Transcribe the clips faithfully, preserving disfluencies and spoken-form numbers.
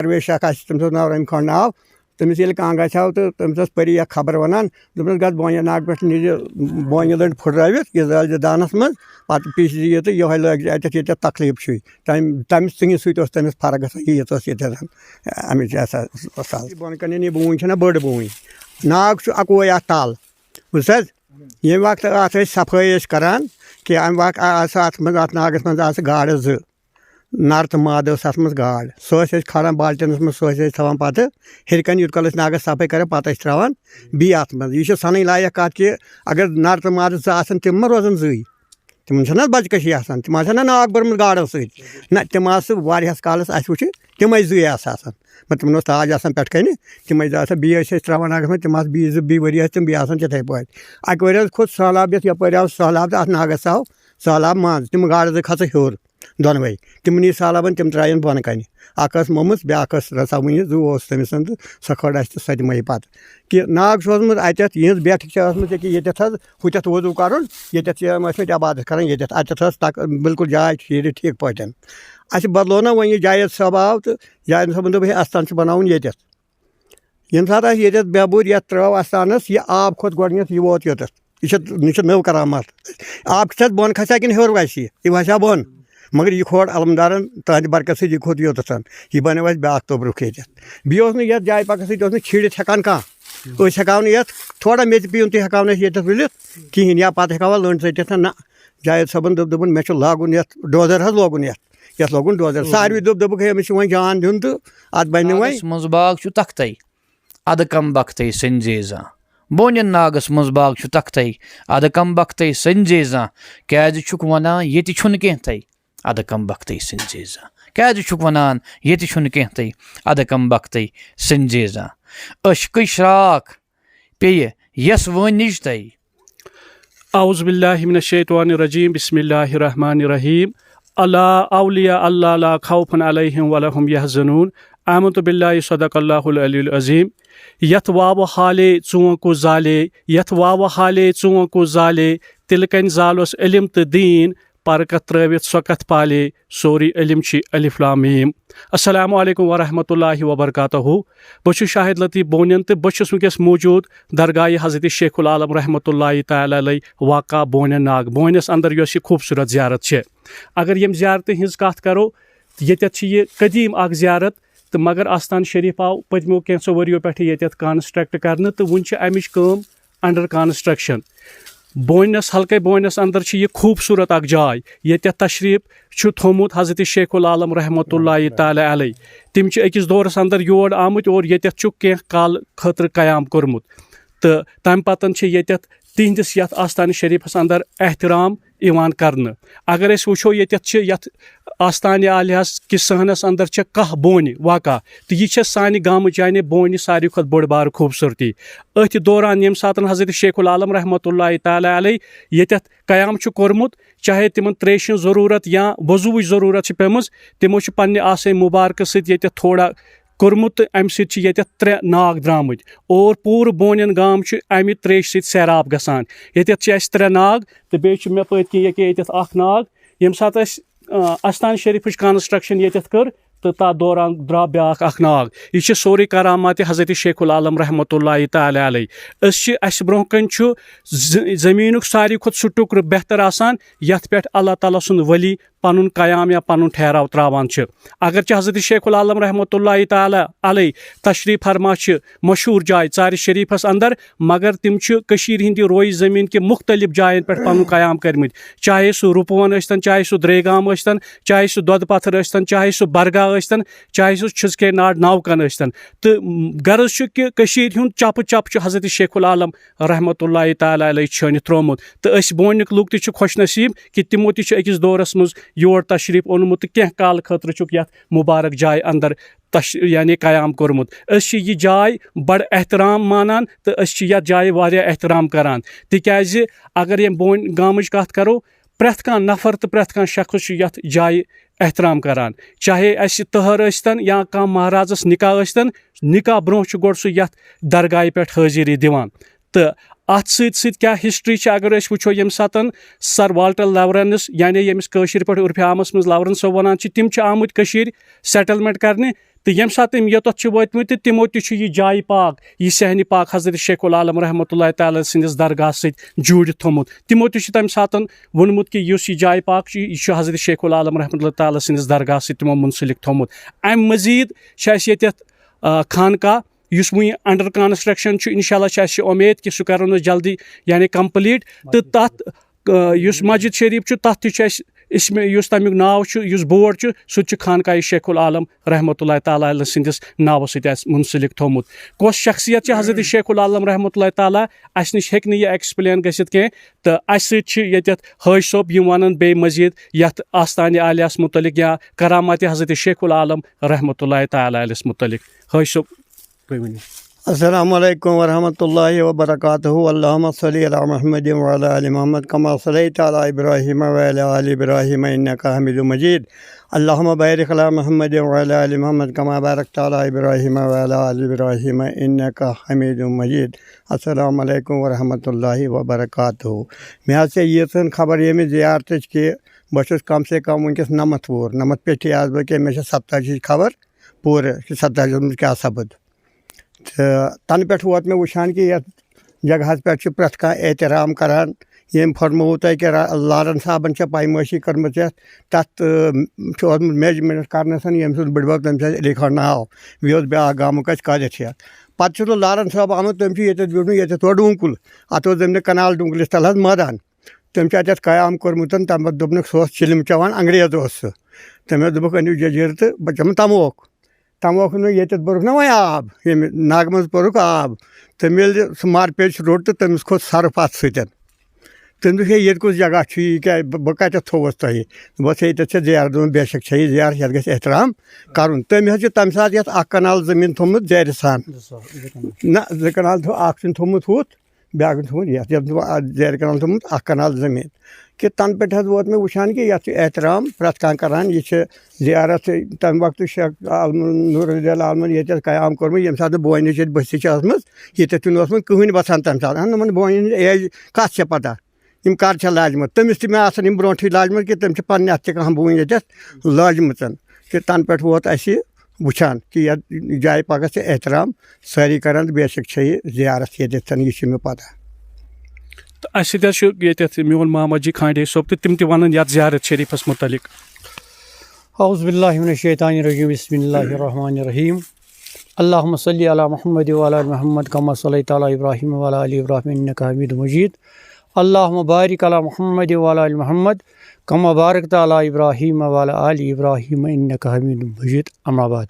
پرویز شاہ آسہِ، تٔمِس اوس ناو رحیم خان ناو۔ تٔمِس ییٚلہِ کانٛگہ آسہِ ہاو تہٕ تٔمِس ٲس پٔری اکھ خبر وَنان، دوٚپنَس، "گژھ بونہِ ناگ پٮ۪ٹھ نِجہِ بونہِ لٔنٛڈ پھُٹرٲوِتھ، یہِ زٲلۍ زِ دانَس منٛز، پَتہٕ پیٖسہِ زِ یہِ تہٕ یِہوٚے لٲگۍ زِ اَتٮ۪تھ، ییٚتٮ۪تھ تکلیٖف چھُے۔" تَمہِ، تَمہِ ژٕنہِ سۭتۍ اوس تٔمِس فرق گژھان، ییٖژ ٲس ییٚتٮ۪تھ اَمِچ یہِ ہسا سَز۔ بۄنہٕ کَنٮ۪ن یہِ بوٗنۍ چھَنہ بٔڑ بوٗنۍ، ناگ چھُ اَکوے اَتھ تَل، بوٗز حظ؟ ییٚمہِ وقتہٕ اَتھ أسۍ صفٲیی ٲسۍ کَران، کہِ اَمہِ وقتہٕ آسہٕ اَتھ منٛز، اَتھ ناگَس منٛز آسہٕ گاڈٕ زٕ۔ نر تہٕ مادٕ ٲس اَتھ منٛز گاڈ۔ سُہ ٲسۍ أسۍ کھالان بالٹیٖنَس منٛز، سُہ ٲسۍ أسۍ تھاوان پَتہٕ ہیٚرِ کَنہِ، یوٗت کال أسۍ ناگَس صفٲیی کَران، پَتہٕ ٲسۍ ترٛاوان بیٚیہِ اَتھ منٛز۔ یہِ چھِ سَنٕنۍ لایق کَتھ کہِ اگر نر تہٕ مادٕ زٕ آسَن، تِم ما روزَن زٕے؟ تِمَن چھَنہٕ حظ بَچہٕ کٔشی آسان، تِم آسَن نہ ناگ بوٚرمُت گاڈَو سۭتۍ۔ نہ، تِم آسہٕ واریاہَس کالَس اَسہِ وٕچھِ، تِمَے زٕے آسہٕ آسان۔ مگر تِمَن اوس تاج آسان پٮ۪ٹھ کَنہِ، تِمَے زٕ آسان۔ بیٚیہِ ٲسۍ أسۍ ترٛاوان ناگَس منٛز، تِم آسہٕ بیٚیہِ زٕ، بیٚیہِ ؤرۍ یَس تِم بیٚیہِ آسان تِتھَے پٲٹھۍ۔ اَکہِ ؤرۍ حظ کھوٚت سہلاب یَتھ یَپٲرۍ آو سہلاب تہٕ اَتھ ناگَس آو سہلاب منٛز، تِم گاڈٕ زٕ کھژٕ ہیوٚر۔ دۄنوَے۔ تِمنٕے سہلابن تِم ترٛایَن بۄنہٕ کنہِ۔ اکھ ٲس مٔمٕژ، بیٛاکھ ٲس رژھا وُنہِ، زُو اوس تٔمِس تہٕ سۄ کھٲج اَسہِ تہٕ سۄ تہِ مٔہۍ پتہٕ۔ کہِ ناگ چھُ اوسمُت اَتٮ۪تھ، یِہٕنٛز بیٹھک چھِ ٲسمٕژ ییٚکیٛاہ ییٚتٮ۪تھ حظ، ہُتٮ۪تھ وضوٗ کرُن، ییٚتٮ۪تھ چھِ یِم ٲسمٕتۍ عبادت کران ییٚتٮ۪تھ۔ اَتٮ۪تھ ٲس تک-، بالکل جاے ٹھیٖک، ٹھیٖک پٲٹھۍ۔ اَسہِ بدلو نہ وۄنۍ یہِ جاوید صٲب آو تہٕ جاوید صٲبن دوٚپ، ہے، اَستان چھُ بناوُن ییٚتٮ۪تھ۔ ییٚمہِ ساتہٕ اَسہِ ییٚتٮ۪تھ بٮ۪بُر یَتھ ترٲو اَستانَس، یہِ آب کھوٚت گۄڈٕنٮ۪تھ، یہِ ووت یوٚتَتھ۔ یہِ چھِ، یہِ چھِ نٔو کرامات۔ آب کھسہِ اَتھ بۄن کھسہِ ہا کِنہٕ ہیوٚر وَسہِ یہِ؟ یہِ وَسہِ ہا بۄن۔ مگر یہِ کھوٚت علمدارَن تٕہٕنٛدِ برکت سۭتۍ، یہِ کھوٚت یوٚتَتھ۔ یہِ بَنیو اَسہِ بیٛاکھ توٚبرُک ییٚتٮ۪تھ۔ بیٚیہِ اوس نہٕ یَتھ جایہِ پَکَس سۭتۍ اوس نہٕ چھیٖڑِتھ ہٮ۪کان کانٛہہ۔ أسۍ ہٮ۪کہو نہٕ یَتھ، تھوڑا میٚژِ پیوٗنٛت تہِ ہٮ۪کہو نہٕ أسۍ ییٚتٮ۪تھ تُلِتھ کِہیٖنۍ، یا پَتہٕ ہٮ۪کہو لٔنٛڈ ژٔٹِتھ نہ۔ جاوید صٲبن دوٚپ، دوٚپُن، مےٚ چھُ لاگُن یَتھ ڈوزر حظ، لوگُن یَتھ، یَتھ لوگُن ڈوزر۔ ساروی دوٚپ، دوٚپُکھ، ہے، أمِس چھُ وۄنۍ جان دیُن تہٕ اَتھ بَنہِ نہٕ وۄنۍ۔ ناگَس منٛز باغ چھُ تَختَے، اَدٕ کم بختَے سٔنزے زانٛہہ۔ بونٮ۪ن ناگَس منٛز باغ چھُ تَختَے، اَدٕ کم بختَے سٔنزے زانٛہہ۔ کیٛازِ چھُکھ وَنان ییٚتہِ چھُنہٕ کینٛہہ تَے، اَدٕ کم بختَے سٔنزے زانٛہہ۔ کیٛازِ چھُکھ وَنان ییٚتہِ چھُنہٕ کینٛہہ تَے، اَدٕ کم بختَے سٔنزے زانٛہہ۔ عشقٕچ شرٛاکھ پیٚیہِ یَس وٲنِج تَے۔ اعوذ باللہ من الشیطان الرجیم، بسم اللہ الرحمن الرحیم۔ الا اولیاء اللہ لا خوف علیہم ولا هم يحزنون۔ آمنت باللہ، صدق اللہ العلی العظیم۔ یتھ واوٕ حالے ژونکو زالے، یتھ واوٕ حالے ژونکو زالے، تِلہٕ کنۍ زالوس علم تہٕ دیٖن، پرکتھ ترٲوِتھ سۄ کتھ پالے، سورُے علم چھِ الف لام میم۔ السلام علیکم ورحمۃ اللہ وبرکاتہ۔ بہٕ چھُس شاہد لطیف بونین تہٕ بہٕ چھُس وٕنکیٚس موجود درگاہ حضرت شیخ العالم رحمۃ اللہ تعالیٰ علیہ واقع بونین ناگ، بونس اندر یۄس یہِ خوٗبصوٗرت زیارت چھِ۔ اگر ییٚمہِ زیارتہِ ہٕنٛز کتھ کرو، ییٚتٮ۪تھ چھِ یہِ قدیٖم اکھ زیارت، تہٕ مگر آستان شریف آو پٔتمیو کینٛژھو ؤرِیو پٮ۪ٹھٕ ییٚتٮ۪تھ کنسٹرکٹ کرنہٕ، تہٕ وُنہِ چھِ امِچ کٲم انڈر کنسٹرکشن۔ بونس، حلقے بونس اندر چھِ یہِ خوٗبصوٗرت اکھ جاے، ییٚتٮ۪تھ تشریف چھُ تھوٚومُت حضرت شیخ العالم رحمۃ اللہ تعالیٰ علیہ۔ تِم چھِ أکِس دورس اندر یور آمٕتۍ اور ییٚتٮ۪تھ چھُ کینٛہہ کال خٲطرٕ قیام کوٚرمُت، تہٕ تمہِ پتن چھِ ییٚتٮ۪تھ تِہنٛدِس یتھ آستانہِ شریفس اندر احترام یِوان کرنہٕ۔ اگر أسۍ وٕچھو، ییٚتٮ۪تھ چھِ یتھ آستانہِ عالیہس کِس صحنس اندر چھِ کاہ بونہِ واقع، تہٕ یہِ چھےٚ سانہِ گامٕچ یعنی بونہِ ساروی کھۄتہٕ بٔڑ بار خوٗبصوٗرتی۔ أتھۍ دوران ییٚمہِ ساتن حضرت شیخ العالم رحمۃ اللہ تعالیٰ علیہ ییٚتٮ۪تھ قیام چھُ کوٚرمُت، چاہے تِمن تریشہِ ہٕنٛز ضروٗرت یا وضوٗوٕچ ضروٗرت چھِ پیمٕژ، تِمو چھِ پننہِ آسے مُبارکہٕ سۭتۍ ییٚتٮ۪تھ تھوڑا کوٚرمُت، تہٕ امہِ سۭتۍ چھِ ییٚتٮ۪تھ ترٛےٚ ناگ درٛامٕتۍ اور پوٗرٕ بونٮ۪ن گام چھُ امہِ تریشہِ سۭتۍ سیراب گژھان۔ ییٚتٮ۪تھ چھِ اسہِ ترٛےٚ ناگ تہٕ بیٚیہِ چھُ مےٚ پٔتۍ کِنۍ ییٚکیٛاہ ییٚتٮ۪تھ اکھ ناگ۔ ییٚمہِ ساتہٕ اسہِ، آ، استان شریفٕچ کنسٹرکشن ییٚتٮ۪تھ کٔر، تہٕ تتھ دوران درٛاو بیٛاکھ اکھ ناگ۔ یہِ چھِ سورُے کرامات حضرت شیخ العالم رحمۃ اللہ تعالیٰ علیہ۔ أسۍ چھِ، اسہِ برٛونٛہہ کنہِ چھُ ز-، زٔمیٖنُک ساروی کھۄتہٕ سُہ ٹُکرٕ بہتر آسان، یتھ پٮ۪ٹھ اللہ تعالیٰ سُنٛد ولی پنُن قیام یا پنُن ٹھہراو ترٛاوان چھِ۔ اگرچہِ حضرت شیخ العالم رحمۃ اللہ تعالیٰ علیہ تشریف فرما چھِ مشہوٗر جاے ژارِ شریفس اندر، مگر تِم چھِ کٔشیٖرِ ہٕنٛدِ رویہِ زٔمیٖن کہِ مُختٔلِف جاین پٮ۪ٹھ پنُن قیام کٔرمٕتۍ، چاہے سُہ رُپوَن ٲسۍتن، چاہے سُہ درے گام ٲسۍتن، چاہے سُہ دۄدٕ پتھر ٲسۍتن، چاہے سُہ برگاہ ٲسۍتن، چاہے سُہ چھِزکے ناڈ ناوکن ٲسۍتن۔ تہٕ غرض چھُ کہِ کٔشیٖرِ ہُنٛد چپہٕ چپہٕ چھُ حضرت شیخ العالم رحمۃ اللہ تعالیٰ علیہ چھٲنِتھ ترٛوومُت۔ تہٕ أسۍ بونِک لُکھ تہِ چھِ خۄش نصیٖب کہِ تِمو تہِ چھُ أکِس دورس منٛز یور تشریٖف اوٚنمُت تہٕ کینٛہہ کالہٕ خٲطرٕ چھُکھ یَتھ مُبارک جایہِ اندر تش-، یعنی قیام کوٚرمُت۔ أسۍ چھِ یہِ جاے بڑٕ احترام مانان تہٕ أسۍ چھِ یَتھ جایہِ واریاہ احترام کران، تِکیازِ اگر ییٚمہِ بونۍ گامٕچ کتھ کرو، پرٛٮ۪تھ کانٛہہ نفر تہٕ پرٛٮ۪تھ کانٛہہ شخص چھُ یَتھ جایہِ احترام کران، چاہے اَسہِ تٔہَر ٲسۍتن یا کانٛہہ مہرازس نکاح ٲسۍتن، نکاح برونٛہہ چھُ گۄڈٕ سُہ یَتھ درگاہہِ پٮ۪ٹھ حٲضِری دِوان۔ تہٕ اَتھ سۭتۍ سۭتۍ کیٛاہ ہسٹری چھِ، اگر أسۍ وٕچھو، ییٚمہِ ساتَن سر والٹر لورنس، یعنی ییٚمِس کٲشِر پٲٹھۍ عرفِ عامس منٛز لورنس صٲب وَنان چھِ، تِم چھِ آمٕتۍ کٔشیٖرِ سیٹلمنٹ کرنہِ، تہٕ ییٚمہِ ساتہٕ تِم یوٚتَتھ چھِ وٲتمٕتۍ، تہٕ تِمو تہِ چھُ یہِ جایہِ پاک، یہِ صحنِ پاک حضرت شیخ العالم رحمتہ اللہ تعالیٰ سٕنٛدِس درگاہَس سۭتۍ جوٗڑِتھ تھوٚمُت۔ تِمو تہِ چھُ تَمہِ ساتہٕ ووٚنمُت کہِ یُس یہِ جایہِ پاک چھُ، یہِ چھُ حضرت شیخ العالم رحمتہ اللہ تعالیٰ سٕنٛدِس درگاہَس سۭتۍ تِمو منسلک تھوٚمُت۔ اَمہِ مٔزیٖد چھِ اَسہِ ییٚتٮ۪تھ، آ، خانقاہ، یُس وٕنہِ under construction چھُ، اِنشاء اللہ چھِ اَسہِ یہِ اُمید کہِ سُہ کَرو أسۍ جلدی، یعنی complete۔ تہٕ تَتھ، آ، یُس مسجد شریٖف چھُ، تَتھ تہِ چھُ اَسہِ اسم، یُس تَمیُک ناو چھُ، یُس board چھُ، سُہ تہِ چھُ خانقاہ شیخ العالم رحمتہ اللہ تعالیٰ علیہ سٕنٛدِس ناوَس سۭتۍ اَسہِ منسلک تھوٚومُت۔ کۄس شخصیت چھِ حضرت شیخ العالم رحمتہ اللہ تعالیٰ، اَسہِ نِش ہیٚکہِ نہٕ یہِ explain گٔژھِتھ کینٛہہ۔ تہٕ اَسہِ سۭتۍ چھِ ییٚتٮ۪تھ حٲج صٲب، یِم وَنَن بیٚیہِ مٔزیٖد یَتھ آستانِ عالیَس مُتعلِق یا کراماتِ حضرت شیخ العالم رحمتہ اللہ تعالیٰ علیَس مُتعلِق۔ حٲج صٲب، تُہۍ ؤنِو۔ السلام علیکم ورحمۃ اللہ وبرکاتہ۔ اللهم صل على محمد وعلى آل محمد كما صليت على إبراهيم وعلى آل إبراهيم إنك حميد مجيد۔ اللهم بارك على محمد وعلى آل محمد كما باركت على إبراهيم وعلى آل إبراهيم إنك حميد مجيد۔ السلام علیکم ورحمۃ اللہ وبرکاتہ۔ مےٚ حظ چھےٚ ییٖژہن خبر ییٚمہِ زیارتٕچ کہِ بہٕ چھُس کم سے کم وٕنکیٚس نَمَتھ وُہُر، نَمَتھ پیٚٹھی آسہٕ بہٕ، کہِ مےٚ چھےٚ ستتٲجی ہٕچ خبر پوٗرٕ، کہِ ستتٲجی منٛز کیٛاہ سپُد۔ تہٕ تَنہٕ پٮ۪ٹھ ووت مےٚ وٕچھان کہِ یَتھ جگہَس پٮ۪ٹھ چھُ پرٛٮ۪تھ کانٛہہ احترام کران۔ ییٚمۍ فرمووُ تۄہہِ کہِ را-، لارَن صٲبَن چھےٚ پیمٲشی کٔرمٕژ یَتھ، تَتھ، تہٕ، چھُ اوسمُت measurement کرنَس ییٚمہِ سُنٛد بٕڈِبَب تٔمِس ٲسۍ علی خان ناو، بیٚیہِ اوس بیٛاکھ گامُک اَسہِ قادر شیخ۔ پَتہٕ چھُ سُہ لارَن صٲب آمُت، تٔمۍ چھُ ییٚتٮ۪تھ بیوٗٹھمُت، ییٚتٮ۪تھ تورٕ ڈوٗنۍ کُل، اَتھ اوس زٔمیٖنہِ کنال ڈوٗنۍ کُلِس تَل حظ مٲدان۔ تٔمۍ چھُ اَتٮ۪تھ قیام کوٚرمُت، تَمہِ پَتہٕ دوٚپنَکھ، سُہ اوس چِلِم چٮ۪وان، انگریز اوس سُہ۔ تٔمۍ حظ دوٚپُکھ، أنِو جٔجیٖر تہٕ بہٕ چٮ۪مہٕ تَموکھ۔ تَموکھ نہٕ ییٚتٮ۪تھ بوٚرُکھ نہ وۄنۍ آب، ییٚمہِ ناگہٕ منٛز بوٚرُکھ آب۔ تہٕ ییٚلہِ سُہ مارپیچ روٚٹ تہٕ تٔمِس کھوٚت سَرُپھ اَتھ سۭتۍ۔ تٔمۍ دوٚپ، "ہے، ییٚتہِ کُس جگہ چھُ یہِ؟ کیٛاہ، بہٕ، بہٕ کَتٮ۪تھ تھوٚوُس تۄہہِ؟" دوٚپُس، "ہے، ییٚتٮ۪تھ چھےٚ زیارت۔" دوٚپُن، "بے شک چھےٚ یہِ زیارت، یَتھ گژھِ احترام کَرُن۔" تٔمۍ حظ چھُ تَمہِ ساتہٕ یَتھ اَکھ کنال زٔمیٖن تھوٚمُت زیرِ سان۔ زٕ ساس، زٕ کنال۔ نہ، زٕ کنال تھوٚو، اَکھ چھُنہٕ تھوٚمُت ہُتھ، بیٛاکھ چھُنہٕ تھوٚمُت یَتھ، یَتھ چھُ اَتھ زیرِ کنال تھوٚمُت اَکھ کنال زٔمیٖن۔ کہِ تَنہٕ پٮ۪ٹھ حظ ووت مےٚ وٕچھان کہِ یَتھ چھُ احترام پرٛٮ۪تھ کانٛہہ کَران۔ یہِ چھِ زیارت تَمہِ وقتہٕ شیخ عالم نور رضی اللہ عنہُ ییٚتہِ حظ قیام کوٚرمُت، ییٚمہِ ساتہٕ نہٕ بونِج ییٚتہِ بٔستی چھِ ٲسمٕژ، ییٚتٮ۪تھ چھُنہٕ اوسمُت کٕہٕنۍ وَسان تَمہِ ساتہٕ۔ اَہَن، یِمَن بونٮ۪ن ہٕنٛز age کَتھ چھےٚ پَتہ؟ یِم کر چھےٚ لاجمَژٕ؟ تٔمِس تہِ مےٚ آسَن یِم برونٛٹھٕے لاجمَژٕ کہِ تٔمۍ چھِ پننہِ اَتھٕ تہِ کانٛہہ بوٗنۍ ییٚتٮ۪تھ لٲجمٕژَن۔ کہِ تَنہٕ پٮ۪ٹھ ووت اَسہِ یہِ وٕچھان کہِ یَتھ جایہِ پَگاہ چھِ احترام سٲری کران تہٕ بے شک چھےٚ یہِ زیارت ییٚتٮ۪تھ، یہِ چھِ مےٚ پَتہ۔ تہٕ اَسہِ سۭتۍ حظ چھُ ییٚتٮ۪تھ میون ماما جی کھانڈے صٲب، تہٕ تِم تہِ وَنَن یَتھ زیارت شریٖفَس مُتعلِق۔ اعوذ باللہ من الشیطان الرجیم، بسم اللہ الرحمن الرحیم۔ اللہم صلی علی محمد وعلی آل محمد کما صلیت علی ابراہیم وعلی آل ابراہیم انک حمید مجید۔ اللہم بارک علی محمد وعلی آل محمد کما بارکت علی ابراہیم وعلی آل ابراہیم انک حمید مجید۔ اما بعد۔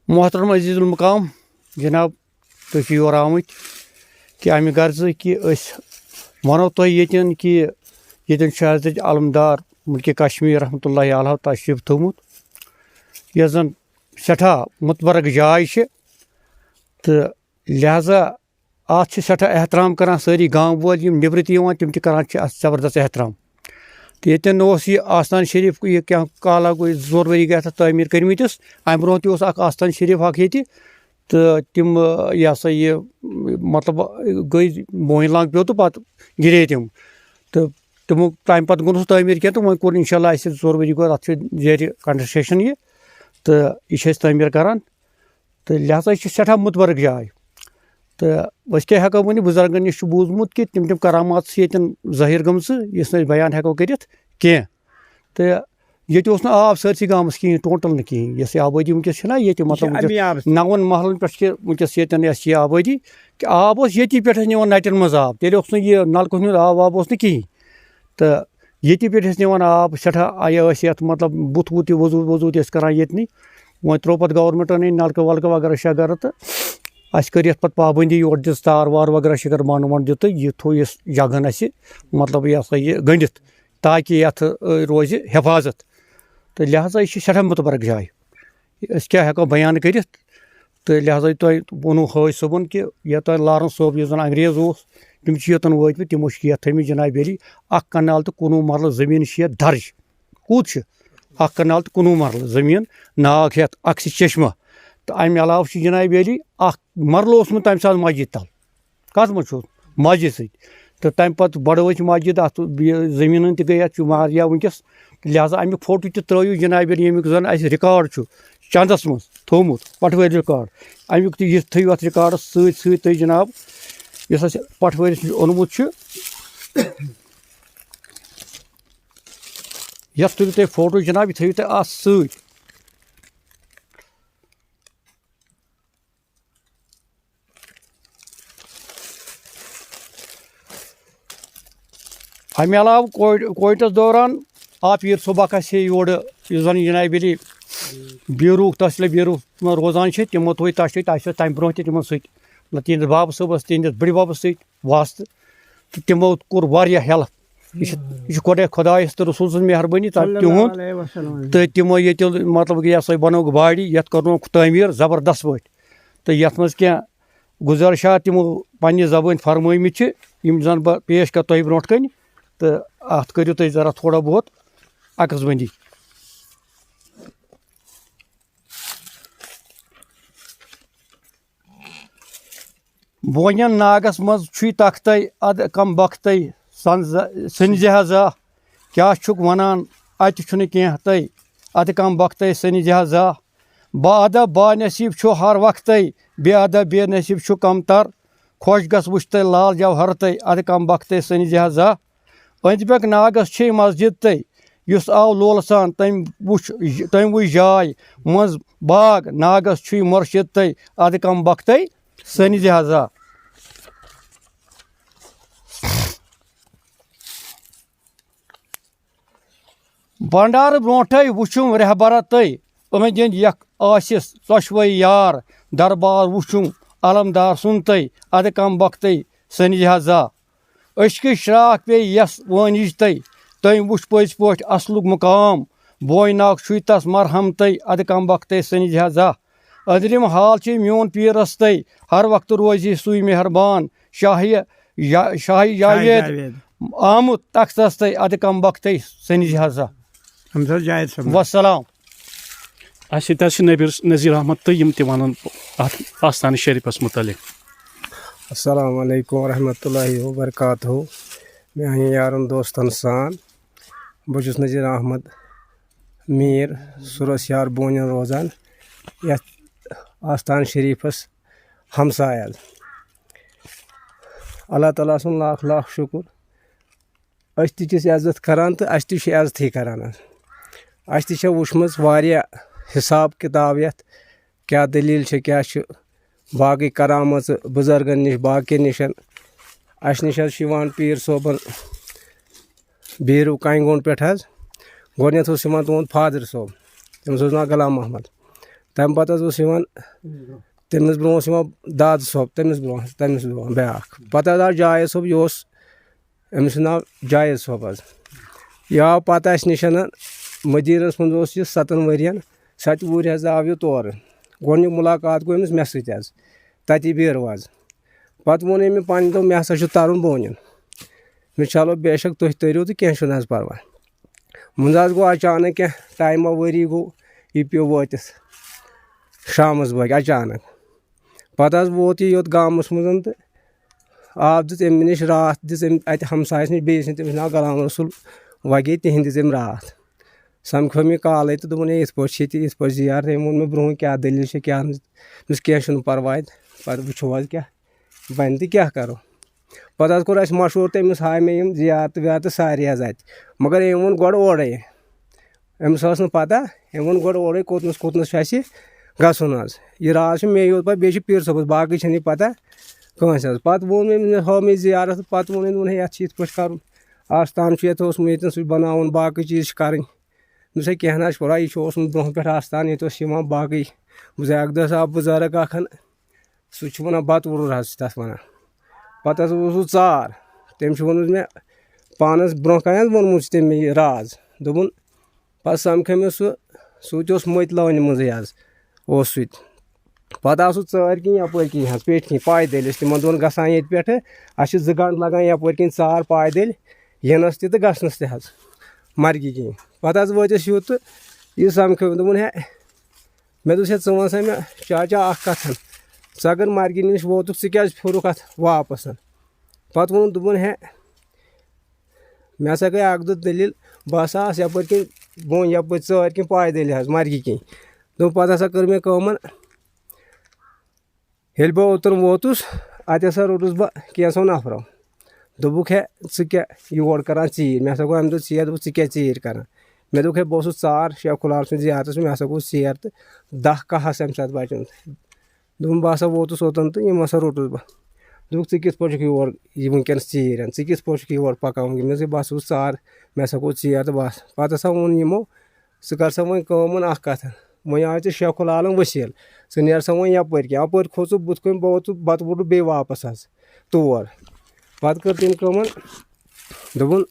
محترم عزیز المقام جناب، تُہۍ چھِو یور آمٕتۍ کہِ اَمہِ غرضہٕ کہِ أسۍ وَنو تۄہہِ ییٚتٮ۪ن کہِ ییٚتٮ۪ن چھُ حضرت علمدار مُلکہِ کشمیٖر رحمتہ اللہ علیہ تشریٖف تھوٚومُت، یۄس زَن سٮ۪ٹھاہ مُتبرک جاے چھِ، تہٕ لہذا اَتھ چھِ سٮ۪ٹھاہ احترام کران سٲری گام وٲلۍ، یِم نیٚبرٕ تہِ یِوان، تِم تہِ کران چھِ اَتھ زبردست احترام۔ تہٕ ییٚتٮ۪ن اوس یہِ آستان شریٖف، یہِ کینٛہہ کالا گوٚو، زٕ ژور ؤری گٔے اَتھ تعمیٖر کٔرمٕتِس، اَمہِ برونٛہہ تہِ اوس اَکھ آستان شریٖف اَکھ ییٚتہِ، تہٕ تِم، یہِ ہسا یہِ، مطلب، گٔے بونہِ لنٛگ پیوٚو تہٕ پَتہٕ گِرے تِم۔ تہٕ تِمو، تَمہِ پَتہٕ گوٚو نہٕ سُہ تعمیٖر کینٛہہ، تہٕ وۄنۍ کوٚر اِنشاء اللہ اَسہِ زٕ ژور ؤری گوٚو اَتھ چھُ زیرِ construction یہِ، تہٕ یہِ چھِ أسۍ تعمیٖر کَران۔ تہٕ لہذا یہِ چھِ سٮ۪ٹھاہ مُتبرک جاے۔ تہٕ أسۍ کیٛاہ ہٮ۪کو ؤنِتھ، بُزرگَن نِش چھُ بوٗزمُت کہِ تِم تِم کَرامات چھِ ییٚتٮ۪ن ظٲہِر گٔمژٕ، یُس نہٕ أسۍ بیان ہٮ۪کو کٔرِتھ کینٛہہ۔ تہٕ ییٚتہِ اوس نہٕ آب سٲرسٕے گامَس کِہیٖنۍ، total نہٕ کِہیٖنۍ۔ یۄس یہِ آبٲدی وٕنکیٚس چھَنہ ییٚتہِ، یہِ چھِ مطلب، وٕنکیٚس اَمی آبہٕ سۭتۍ۔ نَوَن محلَن پٮ۪ٹھ چھِ وٕنکیٚس ییٚتٮ۪ن یۄس یہِ آبٲدی، کہِ آب اوس ییٚتی پٮ۪ٹھ نِوان نَٹٮ۪ن منٛز آب، تیٚلہِ اوس نہٕ یہِ نَلکہٕ ہُنٛد آب واب اوس نہٕ کِہیٖنۍ۔ تہٕ ییٚتی پٮ۪ٹھ ٲسۍ نِوان آب سٮ۪ٹھاہ، یہِ ٲسۍ یَتھ، مطلب، بُتھ وُتھ تہِ وضوٗ وضوٗ تہِ ٲسۍ کَران ییٚتنٕے۔ وۄنۍ ترٛوو پَتہٕ governmentن یہِ نَلکہٕ وَلکہٕ وغیرہ شغیرہ تہٕ اَسہِ کٔر یَتھ پَتہٕ پابنٛدی، یورٕ دِژ تار وار وغیرہ شغیرہ بۄنہٕ وۄنہٕ دیُت تہٕ یہِ تھوٚو یہِ جگہن اَسہِ، مطلب، یہِ ہسا یہِ گٔنٛڈِتھ، تاکہِ یَتھ، ٲ، روزِ حفاظت۔ تہٕ لہذا یہِ چھِ سٮ۪ٹھاہ مُتبرک جاے۔ أسۍ کیٛاہ ہٮ۪کو بیان کٔرِتھ؟ تہٕ لہذا تۄہہِ ووٚنوُ حٲج صٲبُن کہِ یا تۄہہِ لارنس صٲب یُس زَن انگریز اوس، تِم چھِ یوٚتَن وٲتمٕتۍ، تِمو چھِ یَتھ تھٲومٕتۍ جناب علی اَکھ کنال تہٕ کُنوُہ مرلہٕ زٔمیٖن چھِ یَتھ درج۔ کوٗت چھِ؟ اَکھ کنال تہٕ کُنوُہ مرلہٕ زٔمیٖن، ناگ ہٮ۪تھ، عکسِ چشمہ۔ تہٕ اَمہِ علاوٕ چھُ جناب علی اَکھ مرلہٕ اوسمُت تَمہِ ساتہٕ مسجد تَل۔ کَتھ منٛز چھُ؟ مسجد سۭتۍ۔ تہٕ تَمہِ پَتہٕ بَڑٲوٕچ مسجد، اَتھ یہِ زٔمیٖنَن تہِ گٔے اَتھ واریاہ وٕنکیٚس۔ لہذا اَمیُک فوٹو تہِ ترٛٲیِو جناب علی، ییٚمیُک زَن اَسہِ record چھُ۔ چندس منٛز تھوٚومُت پٹھوٲرۍ ریکارڈ۔ اَمیُک تہِ یہِ تھٲیِو اَتھ ریکارڈس سۭتۍ سۭتۍ تُہۍ جناب، یُس اَسہِ پٹھوٲرِس نِش اوٚنمُت چھُ، یَتھ تُلِو تُہۍ فوٹو جناب، یہِ تھٲیِو تُہۍ اَتھ سۭتۍ۔ اَمہِ علاوٕ کووِڈ، کووِڈَس دوران آو پیٖر صٲب اَکھ اَسہِ یورٕ، یُس زَن جنابِ عٲلی بیروٗ، تحصیٖل بیروٗ منٛز روزان چھِ، تِمو تھوٚو تَس سۭتۍ، اَسہِ اوس تَمہِ برونٛہہ تہِ تِمَن سۭتۍ، مطلب، تِہِنٛدِس بَبَس صٲبَس، تِہِنٛدِس بٕڈِ بَبَس سۭتۍ واسطہٕ، تہٕ تِمو کوٚر واریاہ ہیلپ۔ یہِ چھِ، یہِ چھِ گۄڈَے خۄدایَس تہٕ رسول سٕنٛز مہربٲنی، تَتھ صلی اللہ تِہُنٛد۔ علیہ وسلم۔ تہٕ تِمو ییٚتہِ، مطلب، یہِ ہسا بَنووُکھ باڈی، یَتھ کَرنووُکھ تعمیٖر زبردست پٲٹھۍ۔ تہٕ یَتھ منٛز کینٛہہ گُزٲرِشات تِمو پنٛنہِ زبٲنۍ فرمٲومٕتۍ چھِ، یِم زَن بہٕ پیش کَرٕ تۄہہِ برونٛٹھ کَنہِ، تہٕ اَتھ کٔرِو تُہۍ ذرا تھوڑا بہت عکس بندی۔ بونٮ۪ن ناگس منٛز چھُے تختَے، اَدٕ کم بختَے سنزہ-، سٔنزِہا زاہ۔ کیٛاہ چھُکھ ونان، اَتہِ چھُنہٕ کینٛہہ تَے، اَدٕ کم بختَے سٔنزِہا زاہ۔ با ادب با نصیب چھُ ہر وقتَے، بے ادب بے نصیب چھُ کمتر۔ خۄش گژھ وٕچھتَے لال جوہر تَے، اَدٕ کم بختَے سٔنزِہا زاہ۔ أنٛدۍ پٔکۍ ناگس چھے مسجد تَے، یُس آو لولہٕ سان، تٔمۍ وُچھ، تٔمۍ وُچھ جاے منٛز باغ، ناگس چھُے مرشد تَے، اَدٕ کم بختَے سٔنزِہا زاہ۔ بنڈارٕ برونٛٹھے وُچھُم رہبرا تَے، أنٛدۍ أنٛدۍ یکھ ٲسِس ژۄشوَے یار، دربار وُچھُم علمدار سُنٛد تَے، اَدٕ کم بختَے سٔنزِہا زاہ۔ عشقٕچ شراکھ پیٚیہِ یَس وٲنِج تَے، تٔمۍ وُچھ پٔزۍ پٲٹھۍ اصلُک مُقام، بوے ناگ چھُے تَس مرہم تَے، اَدٕ کم بختَے سٔنزِہا زاہ۔ أنٛدرِم حال چھُے میون پیٖرس تَے، ہر وقتہٕ روزِ سُے مہربان، شاہہِ یا-، شاہہِ شاہہِ جاوید جاوید۔ آمُت تختس تَے، اَدٕ کم بختَے سٔنزِہا زاہ۔ أمِس حظ جاوید صٲب۔ وسلام۔ اَسہِ سۭتۍ حظ چھِ نبیر نذیر احمد تہٕ یِم تہِ وَنَن اَتھ آستانہٕ شریٖفَس مُتعلِق۔ السلام علیکم ورحمۃ اللہ وبرکاتہ۔ میٛانٮ۪ن یارَن دوستَن سان، بہٕ چھُس نذیر احمد میٖر، سُرَس یار بونٮ۪ن روزان، یَتھ آستان شریٖفَس ہمسایہِ حظ۔ اللہ تعالیٰ سُنٛد لاکھ لاکھ شُکُر۔ أسۍ تہِ چھِس عزت کران تہٕ اَسہِ تہِ چھِ عزتٕے کران حظ۔ اَسہِ تہِ چھےٚ وٕچھمٕژ واریاہ حساب کِتاب یَتھ، کیٛاہ دٔلیٖل چھےٚ، کیٛاہ چھُ باقٕے کرامژٕ بُزرگَن نِش، باقیَن نِش۔ اَسہِ نِش حظ چھُ یِوان پیٖر صٲبَن بیٖروٗ کَنہِ گوٚنٛڈ پٮ۪ٹھ حظ۔ گۄڈٕنٮ۪تھ اوس یِوان تُہُنٛد فادر صٲب، تٔمِس اوس ناو غلام محمد۔ تَمہِ پَتہٕ حظ اوس یِوان، تٔمِس برونٛہہ اوس یِوان دادٕ صٲب، تٔمِس برونٛہہ، تٔمِس برونٛہہ بیٛاکھ۔ پَتہٕ حظ آو جاوید صٲب، یہِ اوس، أمِس چھُ ناو جاوید صٲب حظ۔ یہِ آو پَتہٕ اَسہِ نِش مدیٖنَس منٛز اوس یہِ سَتَن ؤرِین، سَتہِ وُہٕرۍ حظ آو یہِ تورٕ۔ گۄڈٕنیُک مُلاقات گوٚو أمِس مےٚ سۭتۍ حظ، تَتی بیٖروٗ حظ۔ پَتہٕ ووٚن أمۍ مےٚ پَنٕنۍ، دوٚپ، "مےٚ ہسا چھُ تَرُن بونہِ۔" مےٚ، "چلو، بے شک، تُہۍ تٔرِو تہٕ کینٛہہ چھُنہٕ حظ پَرواے۔" منٛزٕ حظ گوٚو اچانک کینٛہہ ٹایما، ؤری گوٚو، یہِ پیوٚو وٲتِتھ شامَس بٲگۍ اچانک۔ پَتہٕ حظ ووت یہِ یوٚت گامَس منٛز تہٕ آب دِژ أمۍ نِش راتھ، دِژ أمۍ اَتہِ ہمسایَس نِش، بیٚیِس نِش، تٔمِس چھُ ناو غلام رسول وگے، تِہِنٛدِ دِژ أمۍ راتھ۔ سَمکھیوٚم یہِ کالَے تہٕ دوٚپُن، "ہے، یِتھ پٲٹھۍ چھِ ییٚتہِ، یِتھ پٲٹھۍ زیارت۔" أمۍ ووٚن مےٚ برونٛہہ، کیٛاہ دٔلیٖل چھےٚ، کیٛاہ نہٕ۔ دوٚپمَس، "کینٛہہ چھُنہٕ پَرواے، پَتہٕ وٕچھو حظ کیٛاہ بَنہِ تہٕ کیٛاہ کَرو۔" پَتہٕ حظ کوٚر اَسہِ مَشوَرٕ تہٕ أمِس ہاے مےٚ یِم زیارتہٕ ویارتہٕ سارے حظ اَتہِ۔ مگر أمۍ ووٚن گۄڈٕ اورَے، أمِس ٲس نہٕ پَتہ، أمۍ ووٚن گۄڈٕ اورَے کوٚتنَس کوٚتنَس چھُ اَسہِ گژھُن حظ۔ یہِ راز چھُ مےٚ یوت پَتہ، بیٚیہِ چھِ پیٖر صٲبَس، باقٕے چھَنہٕ یہِ پَتہ کٲنٛسہِ حظ۔ پَتہٕ ووٚن مےٚ أمِس، مےٚ ہٲو مےٚ زیارت، پَتہٕ ووٚن أمۍ، دوٚپُن، "ہے، یَتھ چھِ یِتھ پٲٹھۍ کَرُن، آستان چھُ یَتھ اوسمُت ییٚتٮ۪ن، سُہ چھُ بَناوُن، باقٕے چیٖز چھِ کَرٕنۍ۔" دوٚپمَس، "ہے، کینٛہہ نہ حظ چھُ پَرواے، یہِ چھُ اوسمُت برونٛہہ پٮ۪ٹھ آستان، ییٚتہِ اوس یِوان باقٕے بُزرگ، اَکھ بُزرگ اَکھ ہَن، سُہ چھُ وَنان بَتہٕ وُرُر حظ چھِ تَتھ وَنان۔" پَتہٕ حظ اوس سُہ ژار، تٔمۍ چھُ ووٚنمُت مےٚ پانَس برونٛہہ کَنہِ حظ، ووٚنمُت چھُ تٔمۍ مےٚ یہِ راز۔ دوٚپُن، پَتہٕ سَمکھے مےٚ سُہ، سُہ تہِ اوس مٔتۍ لٲنہِ منٛزٕے حظ، اوس سُہ تہِ۔ پَتہٕ آو سُہ ژٲرۍ کِنۍ یَپٲرۍ کِنۍ حظ، پیٚٹھۍ کِنۍ پایدٔلۍ ٲسۍ تِمَن دۄن گژھان ییٚتہِ پٮ۪ٹھٕ۔ اَسہِ چھِ زٕ گھنٹہٕ لَگان یَپٲرۍ کِنۍ ژار پایدٔلۍ یِنَس تہِ تہٕ گژھنَس تہِ حظ، مَرگہِ کِنۍ۔ پَتہٕ حظ وٲتۍ أسۍ یوٚت تہٕ یہِ سَمکھیو مےٚ، دوٚپُن، "ہے"، مےٚ دوٚپُس، "ہے، ژٕ وَن سا مےٚ چاچا اَکھ کَتھ، ژٕ اگر مَرگہِ نِش ووتُکھ، ژٕ کیٛازِ پھیوٚرُکھ اَتھ واپَس؟" پَتہٕ ووٚنُن، دوٚپُن، "ہے"، مےٚ ہسا گٔے اَکھ دۄہ دٔلیٖل، بہٕ ہسا آس یَپٲرۍ کِنۍ بۄن، یَپٲرۍ ژٲرۍ کِنۍ پایدٔلۍ حظ، مَرگہِ کِنۍ۔ دوٚپُن، پَتہٕ ہسا کٔر مےٚ کٲمَن، ییٚلہِ بہٕ اوٚتَن ووتُس، اَتہِ ہسا روٚٹُس بہٕ کینٛژھو نفرو۔ دوٚپُکھ، "ہے، ژٕ کیٛاہ یور کران ژیٖرۍ؟" مےٚ ہسا گوٚو اَمہِ دۄہ ژیر، دوٚپُکھ، "ژٕ کیٛاہ ژیٖرۍ کران؟" مےٚ دوٚپُکھ، "ہے، بہٕ اوسُس ژار شیخ العالم سٕنٛدِ زیارتَس منٛز، مےٚ ہسا گوٚو ژیر تہٕ دَہ کاہ آسہٕ اَمہِ ساتہٕ بَچیمٕتۍ۔" دوٚپُن، "بہٕ ہسا ووتُس اوٚتَن تہٕ یِم ہسا روٚٹُس بہٕ۔" دوٚپُکھ، "ژٕ کِتھ پٲٹھۍ چھُکھ یور یہِ وٕنکیٚنَس ژیٖرۍ؟ ژٕ کِتھ پٲٹھۍ چھُکھ یور پَکان وٕنکیٚنَس؟" مےٚ دوٚپ، "بہٕ ہسا گوٚو ژار، مےٚ ہسا گوٚو ژیر تہٕ بَس۔" پَتہٕ ہسا ووٚن یِمو، "ژٕ کر سا وۄنۍ کٲم، وۄنۍ اکھ کتھ۔ وۄنۍ آے ژےٚ شیخ العالم وسیٖل، ژٕ نیر سا وۄنۍ یپٲرۍ کِنۍ۔" اپٲرۍ کھوٚت سُہ بُتھ کُن، بہٕ ووتُس، بتہٕ ووٚٹُس بیٚیہِ واپس حظ تور۔ پتہٕ کٔر تٔمۍ کٲمن، دوٚپُن،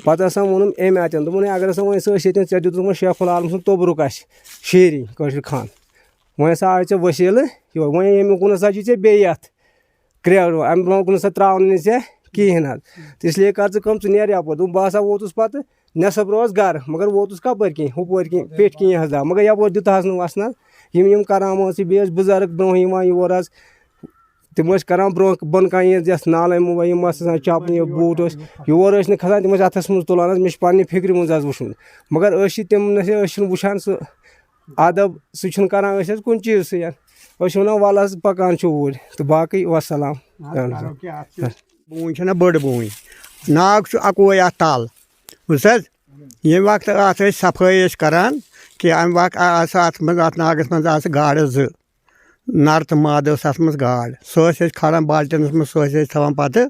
پتہٕ ہسا ووٚنُم أمۍ اتٮ۪ن، دوٚپُن، "ہے، اگر ہسا وۄنۍ سُہ أسۍ ییٚتٮ۪ن، ژےٚ دیُتُتھ وۄنۍ شیخ العالم سُنٛد توٚبرُک اسہِ شیٖرِنۍ کٲشِر خان، وۄنۍ ہسا آے ژےٚ وسیٖلہٕ یورٕ، وۄنۍ ییٚمہِ کُن ہسا چھُے ژےٚ بیٚیہِ یتھ کرٛیڈ، اَمہِ برٛونٛہہ کُن ہسا ترٛاونہٕ نہٕ ژےٚ کِہیٖنۍ حظ۔ تہٕ اس لیے کر ژٕ کٲم، ژٕ نیر یَپٲرۍ۔" دوٚپُن، بہٕ ہسا ووتُس پَتہٕ نٮ۪صٕب روز گرٕ، مگر ووتُس کَپٲرۍ کِنۍ؟ ہُپٲرۍ کِنۍ، پیٚٹھۍ کِنۍ حظ درٛاو، مگر یَپٲرۍ دیُت حظ نہٕ وَسنَس۔ یِم یِم کرامات چھِ، بیٚیہِ ٲسۍ بُزرگ برٛونٛہہ یِوان یور حظ، تِم ٲسۍ کران برٛونٛہہ بۄن کَنہِ یَتھ نالَے منٛز، یِم ٲسۍ آسان چَپنہِ، بوٗٹھ ٲسۍ، یور ٲسۍ نہٕ کھسان، تِم ٲسۍ اَتھَس منٛز تُلان حظ۔ مےٚ چھُ پنٛنہِ فِکرِ منٛز حظ وٕچھمُت، مگر أسۍ چھِ تِم نہ چھِ، أسۍ چھِنہٕ وٕچھان سُہ ادب سُہ چھُنہٕ کران أسۍ حظ کُنہِ چیٖزٕ سۭتۍ۔ أسۍ چھِ وَنان، "وَلہٕ حظ، پَکان چھُ اوٗرۍ"، تہٕ باقٕے وَسَلام۔ نہ حظ، کَرو کیٛاہ، اَتھ چھِ بوٗنۍ چھَنہ بٔڑ بوٗنۍ، ناگ چھُ اَکوے اَتھ تَل، بوٗز حظ؟ ییٚمہِ وقتہٕ اَتھ أسۍ صفٲیی ٲسۍ کران، کہِ اَمہِ وقتہٕ آسہٕ اَتھ منٛز، اَتھ ناگَس منٛز آسہٕ گاڈٕ زٕ، نر تہٕ مادٕ ٲس اَتھ منٛز گاڈ۔ سُہ ٲسۍ أسۍ کھالان بالٹیٖنَس منٛز، سُہ ٲسۍ أسۍ تھاوان پَتہٕ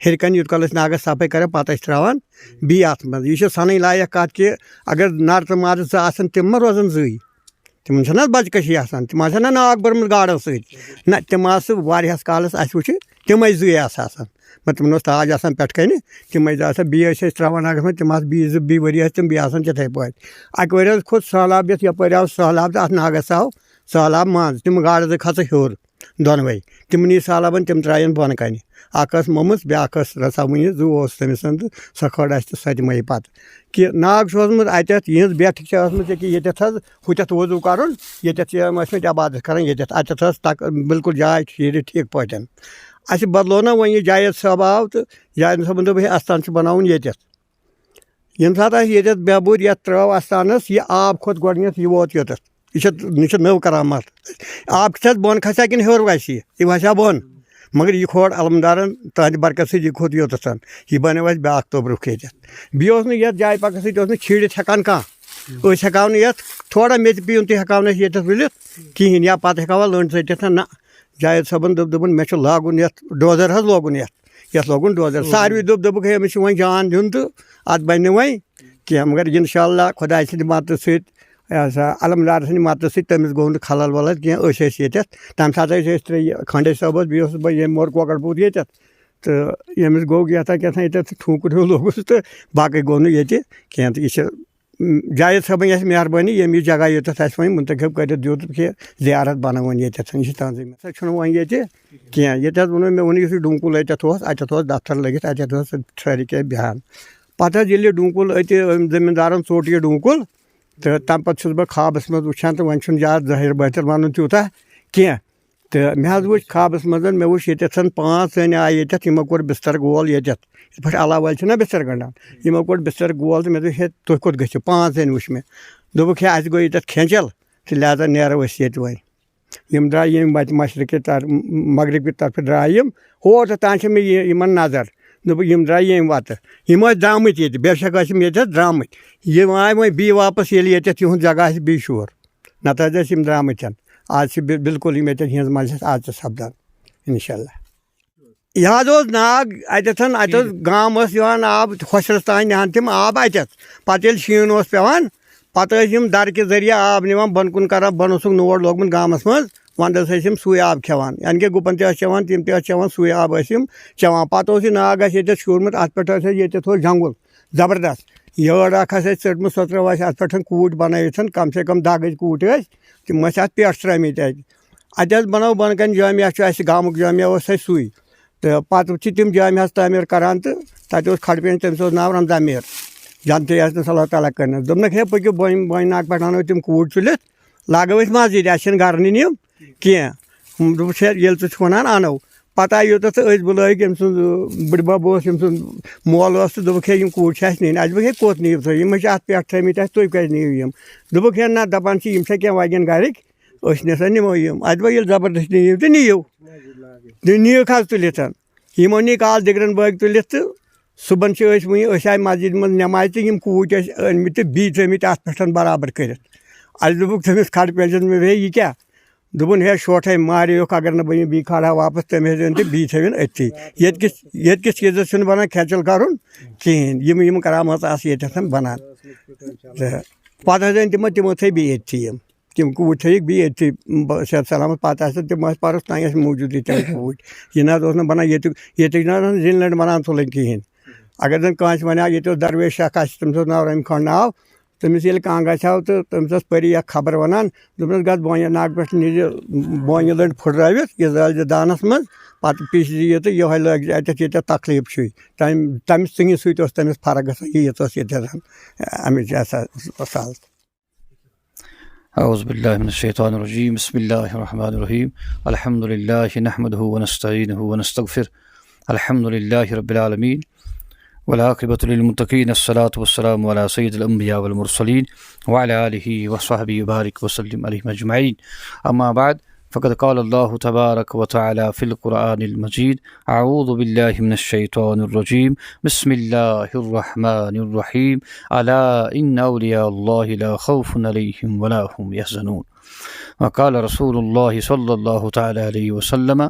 ہیٚرِ کَنہِ، یوٗت کال أسۍ ناگَس صفٲیی کران، پَتہٕ ٲسۍ ترٛاوان بیٚیہِ اَتھ منٛز۔ یہِ چھِ سَنٕنۍ لایق کَتھ کہِ اگر نر تہٕ مادٕ زٕ آسَن، تِم مہ روزَن زٕے۔ تِمَن چھَنہ حظ بَچہٕ کٔشی آسان، تِم آسَن نہ ناگ بٔرمٕژ گاڈَن سۭتۍ۔ نہ، تِم آسہٕ واریاہَس کالَس اَسہِ وٕچھِ، تِمَے زٕے آسہٕ آسان۔ مگر تِمَن اوس تاج آسان پٮ۪ٹھٕ کَنہِ، تِمَے زٕ آسان۔ بیٚیہِ ٲسۍ أسۍ ترٛاوان ناگَس منٛز، تِم آسہٕ بیٚیہِ زٕ، بیٚیہِ ؤری ٲسۍ تِم بیٚیہِ آسان تِتھَے پٲٹھۍ۔ اَکہِ ؤرۍ حظ کھوٚت سہلاب یَتھ، یَپٲرۍ آو سہلاب تہٕ اَتھ ناگَس آو سہلاب منٛز۔ تِم گاڈٕ زٕ کھژٕ ہیوٚر دۄنوَے۔ تِمنٕے سہلابَن تِم ترٛایَن بۄنہٕ کَنہِ۔ اَکھ ٲس مٔمٕژ، بیٛاکھ ٲس رَژھا وٕنہِ، زٕ اوس تٔمِس تہٕ سۄ کھٲڑ اَسہِ تہٕ سۄ تہِ مَیہِ پَتہٕ۔ کہِ ناگ چھُ اوسمُت اَتٮ۪تھ، یِہٕنٛز بیٹھک چھِ ٲسمٕژ ییٚکیٛاہ ییٚتٮ۪تھ حظ، ہُتٮ۪تھ وضوٗ کَرُن، ییٚتٮ۪تھ چھِ یِم ٲسمٕتۍ عبادت کَران، ییٚتٮ۪تھ، اَتٮ۪تھ ٲس تَک-، بِلکُل جاے شیٖرِتھ ٹھیٖک پٲٹھۍ۔ اَسہِ بدلو نہ وۄنۍ یہِ، جاوید صٲب آو تہٕ جاوید صٲبَن دوٚپ، "ہے، اَستان چھُ بَناوُن ییٚتٮ۪تھ۔" ییٚمہِ ساتہٕ اَسہِ ییٚتٮ۪تھ بٮ۪بُر یَتھ ترٛٲو اَستانَس، یہِ آب کھوٚت گۄڈٕنٮ۪تھ، یہِ ووت یوٚتَتھ۔ یہِ چھِ، یہِ چھِ نٔو کرامت۔ آب کھسہِ حظ بۄن، کھسہِ ہا کِنہٕ ہیوٚر وَسہِ یہِ؟ یہِ وَسہِ ہا بۄن۔ مگر یہِ کھوڑ علمدارَن تہنٛدِ برکت سۭتۍ، یہِ کھوٚت یوٚتَتھ۔ یہِ بَنیو اَسہِ بیٛاکھ توٚبرُک ییٚتٮ۪تھ۔ بیٚیہِ اوس نہٕ یَتھ جایہِ پَکَس سۭتۍ اوس نہٕ چھیٖڑِتھ ہٮ۪کان کانٛہہ۔ أسۍ ہٮ۪کہٕ ہاو نہٕ یَتھ، تھوڑا میٚژِ پیوٗنٛتٕے ہٮ۪کہٕ ہاو نہٕ أسۍ ییٚتٮ۪تھ ؤلِتھ کِہیٖنۍ، یا پَتہٕ ہٮ۪کہٕ ہاو لٔنٛڈ ژٔٹِتھ۔ نہ، جاوید صٲبَن دوٚپ، دوٚپُن، "مےٚ چھُ لاگُن یَتھ ڈوزر حظ، لوگُن یَتھ۔" یَتھ لوگُن ڈوزر۔ ساروٕے دوٚپ، دوٚپُکھ، "ہے، أمِس چھُ وۄنۍ جان دیُن تہٕ اَتھ بَنہِ نہٕ وۄنۍ کینٛہہ۔" مگر اِنشاء اللہ خۄداے سٕنٛدِ مدتہٕ سۭتۍ، یہِ ہسا علمدار سٕنٛدِ مدتہٕ سۭتۍ تٔمِس گوٚو نہٕ خلل ولل کینٛہہ۔ أسۍ ٲسۍ ییٚتٮ۪تھ، تَمہِ ساتہٕ ٲسۍ أسۍ ترٛےٚ، یہِ کھنڈے صٲب اوس، بیٚیہِ اوسُس بہٕ ییٚمہِ مورٕ کۄکر پوٗت ییٚتٮ۪تھ۔ تہٕ ییٚمِس گوٚو کیٛاہ تام، کیٛاہ تام ییٚتٮ۪تھ ٹھوٗکُر ہیوٗ لوٚگُس تہٕ باقٕے گوٚو نہٕ ییٚتہِ کینٛہہ۔ تہٕ یہِ چھِ جاوید صٲبٕنۍ اَسہِ مہربٲنی، ییٚمۍ یہِ جگہ یوٚتَتھ اَسہِ وۄنۍ منتخب کٔرِتھ دیُت کہِ زیارت بَنٲوٕنۍ ییٚتٮ۪تھ، یہِ چھِ تَنظیٖم۔ سۄ چھُنہٕ وۄنۍ ییٚتہِ کینٛہہ۔ ییٚتہِ حظ ووٚنُے مےٚ، ووٚن یُس یہِ ڈوٗنکُل أتٮ۪تھ اوس، اَتٮ۪تھ اوس دفتر لٔگِتھ، اَتٮ۪تھ اوس سٲری کینٛہہ بیٚہان۔ پَتہٕ حظ ییٚلہِ یہِ ڈوٗنکُل أتہِ، أمۍ زٔمیٖندارَن ژوٚٹ یہِ ڈوٗنکُل، تہٕ تَمہِ پَتہٕ چھُس بہٕ خوابَس منٛز وٕچھان، تہٕ وۄنۍ چھُنہٕ زیادٕ ظٲہِر بٲطِل وَنُن تیوٗتاہ کینٛہہ۔ تہٕ مےٚ حظ وٕچھ خوابَس منٛز، مےٚ وٕچھ ییٚتٮ۪تھ پانٛژھ زَنہِ آیہِ ییٚتٮ۪تھ، یِمو کوٚر بِستَر گول ییٚتٮ۪تھ، یِتھ پٲٹھۍ علاوٕ وٲلۍ چھِنہ بِستَر گَنٛڈان، یِمو کوٚر بِستَر گول تہٕ مےٚ دوٚپ، "ہے، تُہۍ کوٚت گٔژھِو؟" پانٛژھ زَنہِ وٕچھ مےٚ۔ دوٚپُکھ، "ہے، اَسہِ گوٚو ییٚتٮ۪تھ کھینٛچَل، تہٕ لہذا نیرو أسۍ ییٚتہِ وۄنۍ۔" یِم درٛاے ییٚمہِ وَتہِ مشرقہِ طر-، مغرب کہِ طرفہٕ درٛاے یِم، ہور تہٕ تام چھِ مےٚ یہِ، یِمَن نظر۔ دوٚپُکھ، "یِم درٛاے ییٚمہِ وَتہٕ، یِم ٲسۍ درٛامٕتۍ ییٚتہِ، بے شک ٲسۍ یِم ییٚتٮ۪تھ درٛامٕتۍ، یِم آے وۄنۍ بیٚیہِ واپَس، ییٚلہِ ییٚتٮ۪تھ یِہُنٛد جگہ آسہِ بیٚیہِ شور۔" نَتہٕ حظ ٲسۍ یِم درٛامٕتۍ۔ آز چھِ بِل-، بِلکُل یِم ییٚتٮ۪ن ہِنٛز مَجلِس آز تہِ سَپدان، اِنشاء اللہ۔ یہِ حظ اوس ناگ اَتٮ۪تھ، اَتہِ اوس گام اوس یِوان آب، ہۄچھرَس تام نِہان تِم آب اَتٮ۪تھ۔ پَتہٕ ییٚلہِ شیٖن اوس پٮ۪وان، پَتہٕ ٲسۍ یِم دَرٕ کہِ ذٔریعہٕ آب نِوان بۄن کُن کَران، بۄن اوسُکھ نور لوگمُت گامَس منٛز، وَنٛدَس ٲسۍ یِم سُے آب کھٮ۪وان، یعنی کہِ گُپَن تہِ ٲسۍ چٮ۪وان، تِم تہِ ٲسۍ چٮ۪وان، سُے آب ٲسۍ یِم چٮ۪وان۔ پَتہٕ اوس یہِ ناگ اَسہِ ییٚتٮ۪تھ شوٗرمُت، اَتھ پٮ۪ٹھ ٲسۍ اَسہِ، ییٚتٮ۪تھ اوس جنٛگُل زبردست۔ یٲر اکھ آسہِ اَسہِ ژٔٹمٕژ، سۄ ترٲو اَسہِ اَتھ پٮ۪ٹھ کوٗٹۍ بَنٲوِتھ، کم سے کم دَہ گٔج کوٗٹۍ ٲسۍ، تِم ٲسۍ اَتھ پٮ۪ٹھ ترٲومٕتۍ اَتہِ۔ اَتہِ حظ بَنٲو بۄنہٕ کَنہِ جامع، چھُ اَسہِ گامُک جامع اوس اَسہِ سُے۔ تہٕ پَتہٕ چھِ تِم جامعہَس تعمیٖر کَران تہٕ تَتہِ اوس کھڑٕ پینٛج، تٔمِس اوس ناو رمضان میٖر، جنتٕے آسنَس اللہ تعالیٰ کٔرنَس۔ دوٚپنَکھ، "ہے، پٔکِو بۄنہِ، بۄنہِ ناگہٕ پٮ۪ٹھ اَنو تِم کوٗٹۍ تُلِتھ، لاگو أسۍ مسجد، اَسہِ چھِنہٕ گَرٕ نِنۍ یِم کینٛہہ۔" دوٚپُکھ، "ہے، ییٚلہِ ژٕ چھُکھ وَنان اَنو۔" پَتہٕ آیہِ یوٚتَتھ تہٕ أسۍ بُلٲوِکھ أمۍ سُنٛد، بٕڈِبَب اوس، أمۍ سُنٛد مول اوس، تہٕ دوٚپُکھ، "ہے، یِم کوٗرۍ چھِ اَسہِ نِنۍ۔" اَسہِ دوٚپُکھ، "ہے، کوٚت نِیِو تُہۍ؟ یِم چھِ اَتھ پٮ۪ٹھ تھٲومٕتۍ اَسہِ، تُہۍ کَتہِ نِیِو یِم؟" دوٚپُکھ، "ہے، نہ، دَپان چھِ، یِم چھا کینٛہہ وَگن گَرِکۍ، أسۍ نَسا نِمو یِم۔" اَسہِ دوٚپ، "ییٚلہِ زبردستی نِیِو تہٕ نِیِو۔" تہٕ نِیِکھ حظ تُلِتھ۔ یِمو نی کال دِگرَن بٲگۍ تُلِتھ تہٕ صُبحن چھِ أسۍ وٕنہِ، أسۍ آیہِ مسجد منٛز نٮ۪مازِ تہٕ یِم کوٗرۍ ٲسۍ أنۍمٕتۍ تہٕ بیٚیہِ تھٲومٕتۍ اَتھ پٮ۪ٹھ برابر کٔرِتھ۔ اَسہِ دوٚپُکھ تٔمِس کھڑ پیچَس منٛز، "ہے، یہِ کیٛاہ؟" دوٚپُن، "ہے، شوٹھَے ماریوکھ، اگر نہٕ بہٕ یِم بیٚیہِ کھالہٕ ہا واپَس، تٔمۍ حظ أنۍ تہٕ بیٚیہِ تھٲوِن أتھی۔ ییٚتہِ کِس، ییٚتہِ کِس چیٖزَس چھُنہٕ بَنان کھٮ۪ن چٮ۪ل کَرُن کِہیٖنۍ۔ یِم، یِم کرامات آسہٕ ییٚتٮ۪تھ بَنان۔" تہٕ پَتہٕ حظ أنۍ تِمو، تِمو تھٲے بیٚیہِ أتھی یِم۔ تِم کوٗرۍ تھٲیِکھ بیٚیہِ أتھی، ب-، صحت سلامت۔ پَتہٕ آسہِ تِم ٲسۍ پَرُس تام ٲسۍ موٗجوٗدٕے تِم کوٗرۍ۔ یہِ نہ حظ اوس نہٕ بَنان ییٚتیُک، ییٚتِکۍ نہ حظ زِنۍ لٔنٛڈ بَنان تُلٕنۍ کِہیٖنۍ۔ اگر زَن کٲنٛسہِ وَنہِ ہا، ییٚتہِ اوس درویش اَکھ، اَسہِ تٔمِس اوس ناو رحیم خان ناو، تٔمِس ییٚلہِ کانٛگہ آسہِ ہا تہٕ تٔمِس ٲس پٔری اَکھ خبر وَنان، دوٚپنَس، "گژھ بونہِ ناگہٕ پٮ۪ٹھ نِجہِ بونہِ لٔنٛڈ پھٕٹرٲوِتھ، یہِ زٲلۍ زِ دانَس منٛز، پَتہٕ پیٖسۍ زِ یہِ تہٕ یِہوٚے لٲگۍ زِ اَتٮ۪تھ، ییٚتٮ۪تھ تکلیٖف چھُے۔" تَمہِ، تَمہِ ژٕنہِ سۭتۍ اوس تٔمِس فرق گژھان، یہِ ییٖژ ٲس ییٚتٮ۪تھ اَمِچ یہِ ہسا سہل۔ أعوذ بالله من الشيطان الرجيم. بسم الله الرحمن الرحيم. الحمد لله نحمده ونستعينه ونستغفره. الحمد لله رب العالمين. والعاقبة للمتقين. الصلاة والسلام على سيد الأنبياء والمرسلين وعلى آله وصحبه وبارك وسلم عليهم أجمعين. أما بعد، فقد قال الله تبارك وتعالى في القرآن المجيد: أعوذ بالله من الشيطان الرجيم. بسم الله الرحمن الرحيم. ألا إن أولياء الله لا خوف عليهم ولا هم يحزنون. وقال رسول الله صلى الله تعالى عليه وسلم: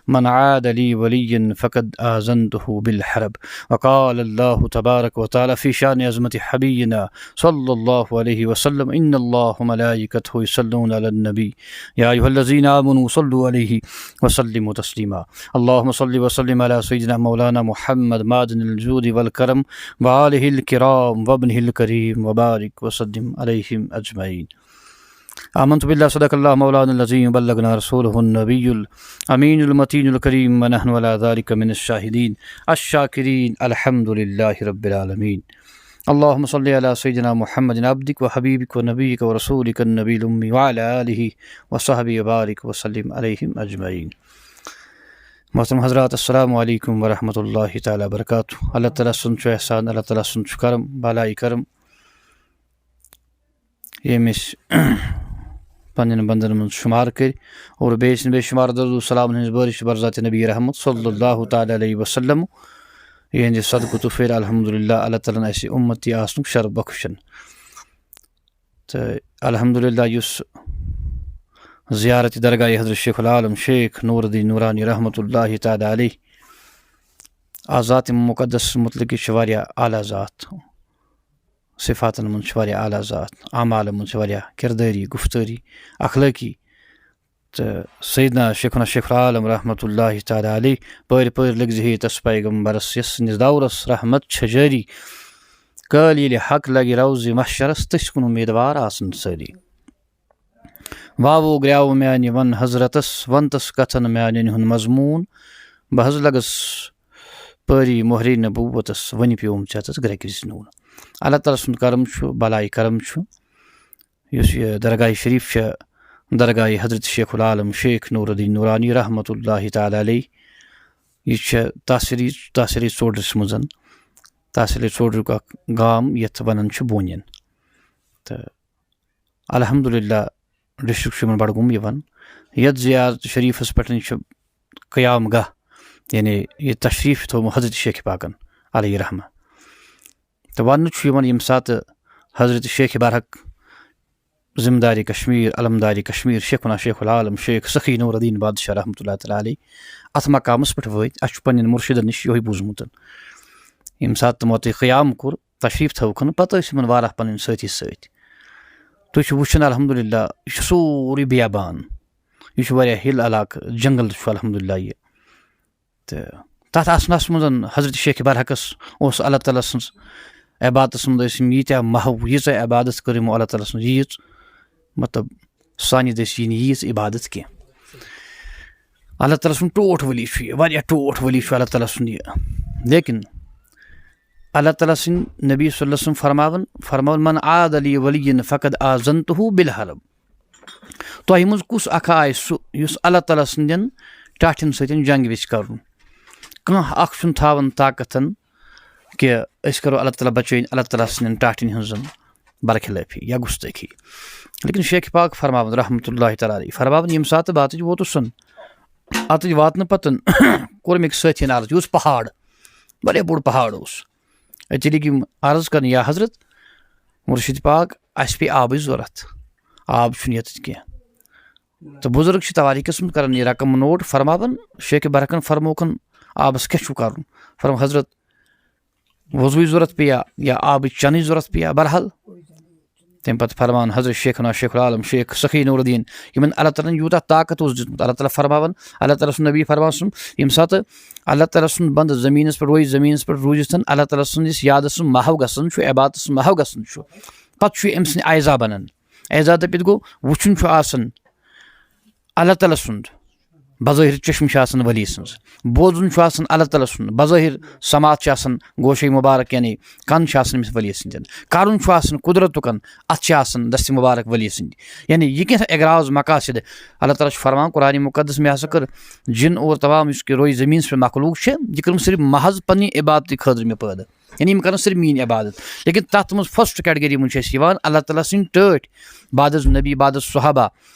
من عادى لي وليا فقد آذنته بالحرب. وقال الله تبارك وتعالى في شأن عظمة حبيبنا صلى الله عليه وسلم: إن الله وملائكته يصلون على النبي، يا أيها الذين آمنوا صلوا عليه وسلموا تسليما. اللهم صل وسلم على سيدنا مولانا محمد معدن الجود والكرم وآله الكرام وابنه الكريم وبارك وسلم عليهم أجمعين. آمنت بالله، صدق الله مولانا العظيم، بلغنا رسوله النبي الأمين المتين الكريم، ونحن على ذلك من الشاهدين الشاكرين، الحمد لله رب العالمين. اللهم صل على سيدنا محمد عبدك وحبيبك ونبيك ورسولك النبي الأمي وعلى آله وصحبه وبارك وسلم عليهم أجمعين. محترم حضرات، السلام علیکم ورحمۃ اللہ تعالیٰ وبرکاتہ۔ اللہ تعالیٰ سُنٛد چھُ احسان، اللہ تعالیٰ سُنٛد چھُ کرم، بالائی کرم، ییٚمۍ أسۍ پننٮ۪ن بندن منٛز شُمار کٔرۍ اور بیٚیہِ سٕنٛدِ بے شُمار درود و سلامن ہٕنٛز بٲرِش بر ذاتِ نبی رحمت صلی اللہ تعالیٰ علیہ وسلم۔ یِہنٛدِ صدقہٕ تہٕ پھِرِ الحمدللہ اللہ تعالیٰ ہن اَسہِ اُمتی آسنُک شرف بخشن۔ تہٕ الحمدللہ یُس زیارت درگاہ حضرت شیخ العالم شیخ نور الدین نورانی رحمت اللہ تعالیٰ علیہ، آ ذاتِ مقدس متعلق چھِ واریاہ اعلیٰ ذات، صفاتن منٛز چھِ واریاہ اعلیٰ ذات، اعمالن منٛز چھِ واریاہ کردٲری، گفتٲری، اخلٲقی۔ تہٕ سیدنا شیخنا شیخ العالم رحمت اللہ تعالیٰ علیہ پٲرۍ پٲرۍ لٔگۍ زِ ہے تس پیغمبرس یس سٕنٛدِس دورس رحمت چھےٚ جٲری۔ کٲلۍ ییٚلہِ حق لگہِ روزِ محشرس، تٔسۍ کُن اُمیدوار آسن سٲری۔ واوو گریوٕ میانہِ ون حضرتس، ون تس کتھن میانٮ۪ن ہُنٛد مضموٗن۔ بہٕ حظ لگس پٲری مۄہرِ نبوتس، وۄنۍ پیوم ژےٚ تس گرٮ۪کہِ زِ نوٗن۔ اللہ تعالیٰ سُنٛد کرم چھُ، بلائی کرم چھُ، یُس یہِ درگاہ شریف چھےٚ، درگاہ حضرت شیخ العالم شیخ نور الدین نورانی رحمت اللہ تعالیٰ علیہ، یہِ چھےٚ تحصیلی، تحصیلی ژوڈرِس منٛز، تحصیلی ژوڈریُک اکھ گام یتھ ونان چھِ بونین۔ تہٕ الحمدللہ ڈسٹرکٹ چھُ یِمن بڈگوم یِوان۔ یتھ زیارت شریفس پٮ۪ٹھ چھُ قیام گاہ، یعنی یہِ تشریف تھوٚومُت حضرت شیخ پاکن علیہ رحمہ۔ تہٕ وننہٕ چھُ یِوان، ییٚمہِ ساتہٕ حضرت شیخ برحق ذمہ دار کشمیر، علمدار کشمیر، شیخنا شیخ العالم شیخ سخی نور الدین بادشاہ رحمۃ اللہ تعالیٰ علیہ اتھ مقامس پٮ۪ٹھ وٲتۍ، اسہِ چھُ پننٮ۪ن مرشدن نِش یِہوٚے بوٗزمُت۔ ییٚمہِ ساتہٕ تِمو تہِ قیام کوٚر، تشریف تھٲوکھن، پتہٕ ٲسۍ یِمن واریاہ پنٕنۍ سٲتھی سۭتۍ۔ تُہۍ چھِو وٕچھان الحمدللہ، یہِ چھُ سورُے بیابان، یہِ چھُ واریاہ ہِل علاقہٕ، جنگل چھُ الحمدللہ یہِ۔ تہٕ تَتھ آسنَس منٛز حضرت شیخ برحقَس اوس اللہ تعالیٰ سٕنٛز عبادتَس منٛز ٲسۍ یِم ییٖتیٛاہ محو، ییٖژاہ عبادت کٔر یِمو اللہ تعالیٰ سٕنٛز، ییٖژ، مطلب، سانہِ دٔسۍ یی نہٕ ییٖژ عبادت کینٛہہ۔ اللہ تعالیٰ سُنٛد ٹوٹھ ولی چھُ یہِ، واریاہ ٹوٹھ ولی چھُ اللہ تعالیٰ سُنٛد یہِ۔ لیکن اللہ تعالیٰ سٕنٛدۍ نبی صلی اللہ علیہ وسلم فرماوان، فرماوان، "من عاد لی ولین فقد آذنتہ بالحرب۔" تۄہہِ منٛز کُس اکھ آسہِ سُہ یُس اللہ تعالیٰ سٕنٛدٮ۪ن ٹاٹھٮ۪ن سۭتۍ جنگ وِزِ کرُن۔ کانٛہہ اکھ چھُنہٕ تھاوان طاقتن کہِ أسۍ کرو اللہ تعالیٰ بچٲوِن اللہ تعالیٰ سٕنٛدٮ۪ن ٹاٹھٮ۪ن ہٕنٛز برخلٲفی یا گُستٲخی۔ لیکن شیخ پاک فرماوان رحمتہ اللہ تعالیٰ علیہ، فرماوان ییٚمہِ ساتہٕ بہٕ اتٕج ووتُس، اتٕج واتنہٕ پتہٕ کوٚر مےٚ أکِس سٲتھین عرض، یہِ اوس پہاڑ، واریاہ بوٚڑ پہاڑ اوس۔ أتی لٔگۍ یِم عرض کرنہِ، یا حضرت مرشد پاک، اسہِ پیٚیہِ آبٕچ ضروٗرت، آب چھُنہٕ ییٚتٮ۪تھ کینٛہہ۔ تہٕ بُزرگ چھِ تواریٖخس منٛز کران یہِ رقم نوٹ، فرماوان شیخ برکن فرموکھن آبس کیٛاہ چھُو کرُن؟ فرمو حضرت وضوٕچ ضروٗرت پیٚیا یا آبٕچ چنٕچ ضروٗرت پیٚیا؟ بہرحال، تَمہِ پتہٕ فرمان حضرت شیخنا شیخ العالم شیخ سخی نور الدین، یِمن اللہ تعالیٰ ہن یوٗتاہ طاقت اوس دیُتمُت، اللہ تعالیٰ فرماوان، اللہ تعالیٰ سُنٛد نبی فرمان سُنٛد، ییٚمہِ ساتہٕ اللہ تعالیٰ سُنٛد بندٕ زٔمیٖنس پٮ۪ٹھ روزِ، زٔمیٖنس پٮ۪ٹھ روٗزِتھ اللہ تعالیٰ سٕنٛدِس یادس منٛز محو گژھان چھُ، عبادتس منٛز محو گژھان چھُ، پتہٕ چھُ أمۍ سٕنٛدِ ایزا بنان۔ ایزا دٔپِتھ گوٚو، وٕچھُن چھُ آسان اللہ تعالیٰ سُنٛد بظٲہِر چشم چھُ آسان ولی سٕنٛز، بوزُن چھُ آسان اللہ تعالیٰ سُنٛد بظٲہِر سماعت چھِ آسان گوشے مبارک، یعنی کن چھِ آسان أمِس ولی سٕنٛدٮ۪ن، کرُن چھُ آسان قدرتُکن، اتھ چھِ آسان دست مبارک ولی سٕنٛدِ۔ یعنی یہِ کینٛہہ اغراض مقاصد اللہ تعالیٰ چھُ فرمان قرآن مقدس، مےٚ ہسا کٔر جن اور تمام یُس کہِ روی زمین پہ مخلوق چھِ، یہِ کٔرٕم صرف محض پننہِ عبادتہِ خٲطرٕ مےٚ پٲدٕ، یعنی یِم کرن صرف میٲنۍ عبادت۔ لیکن تتھ منٛز فرسٹ کیٹگری منٛز چھِ أسۍ یِوان اللہ تعالیٰ سٕنٛدۍ ٹٲٹھۍ، بعد از نبی، بعد از صحابہ،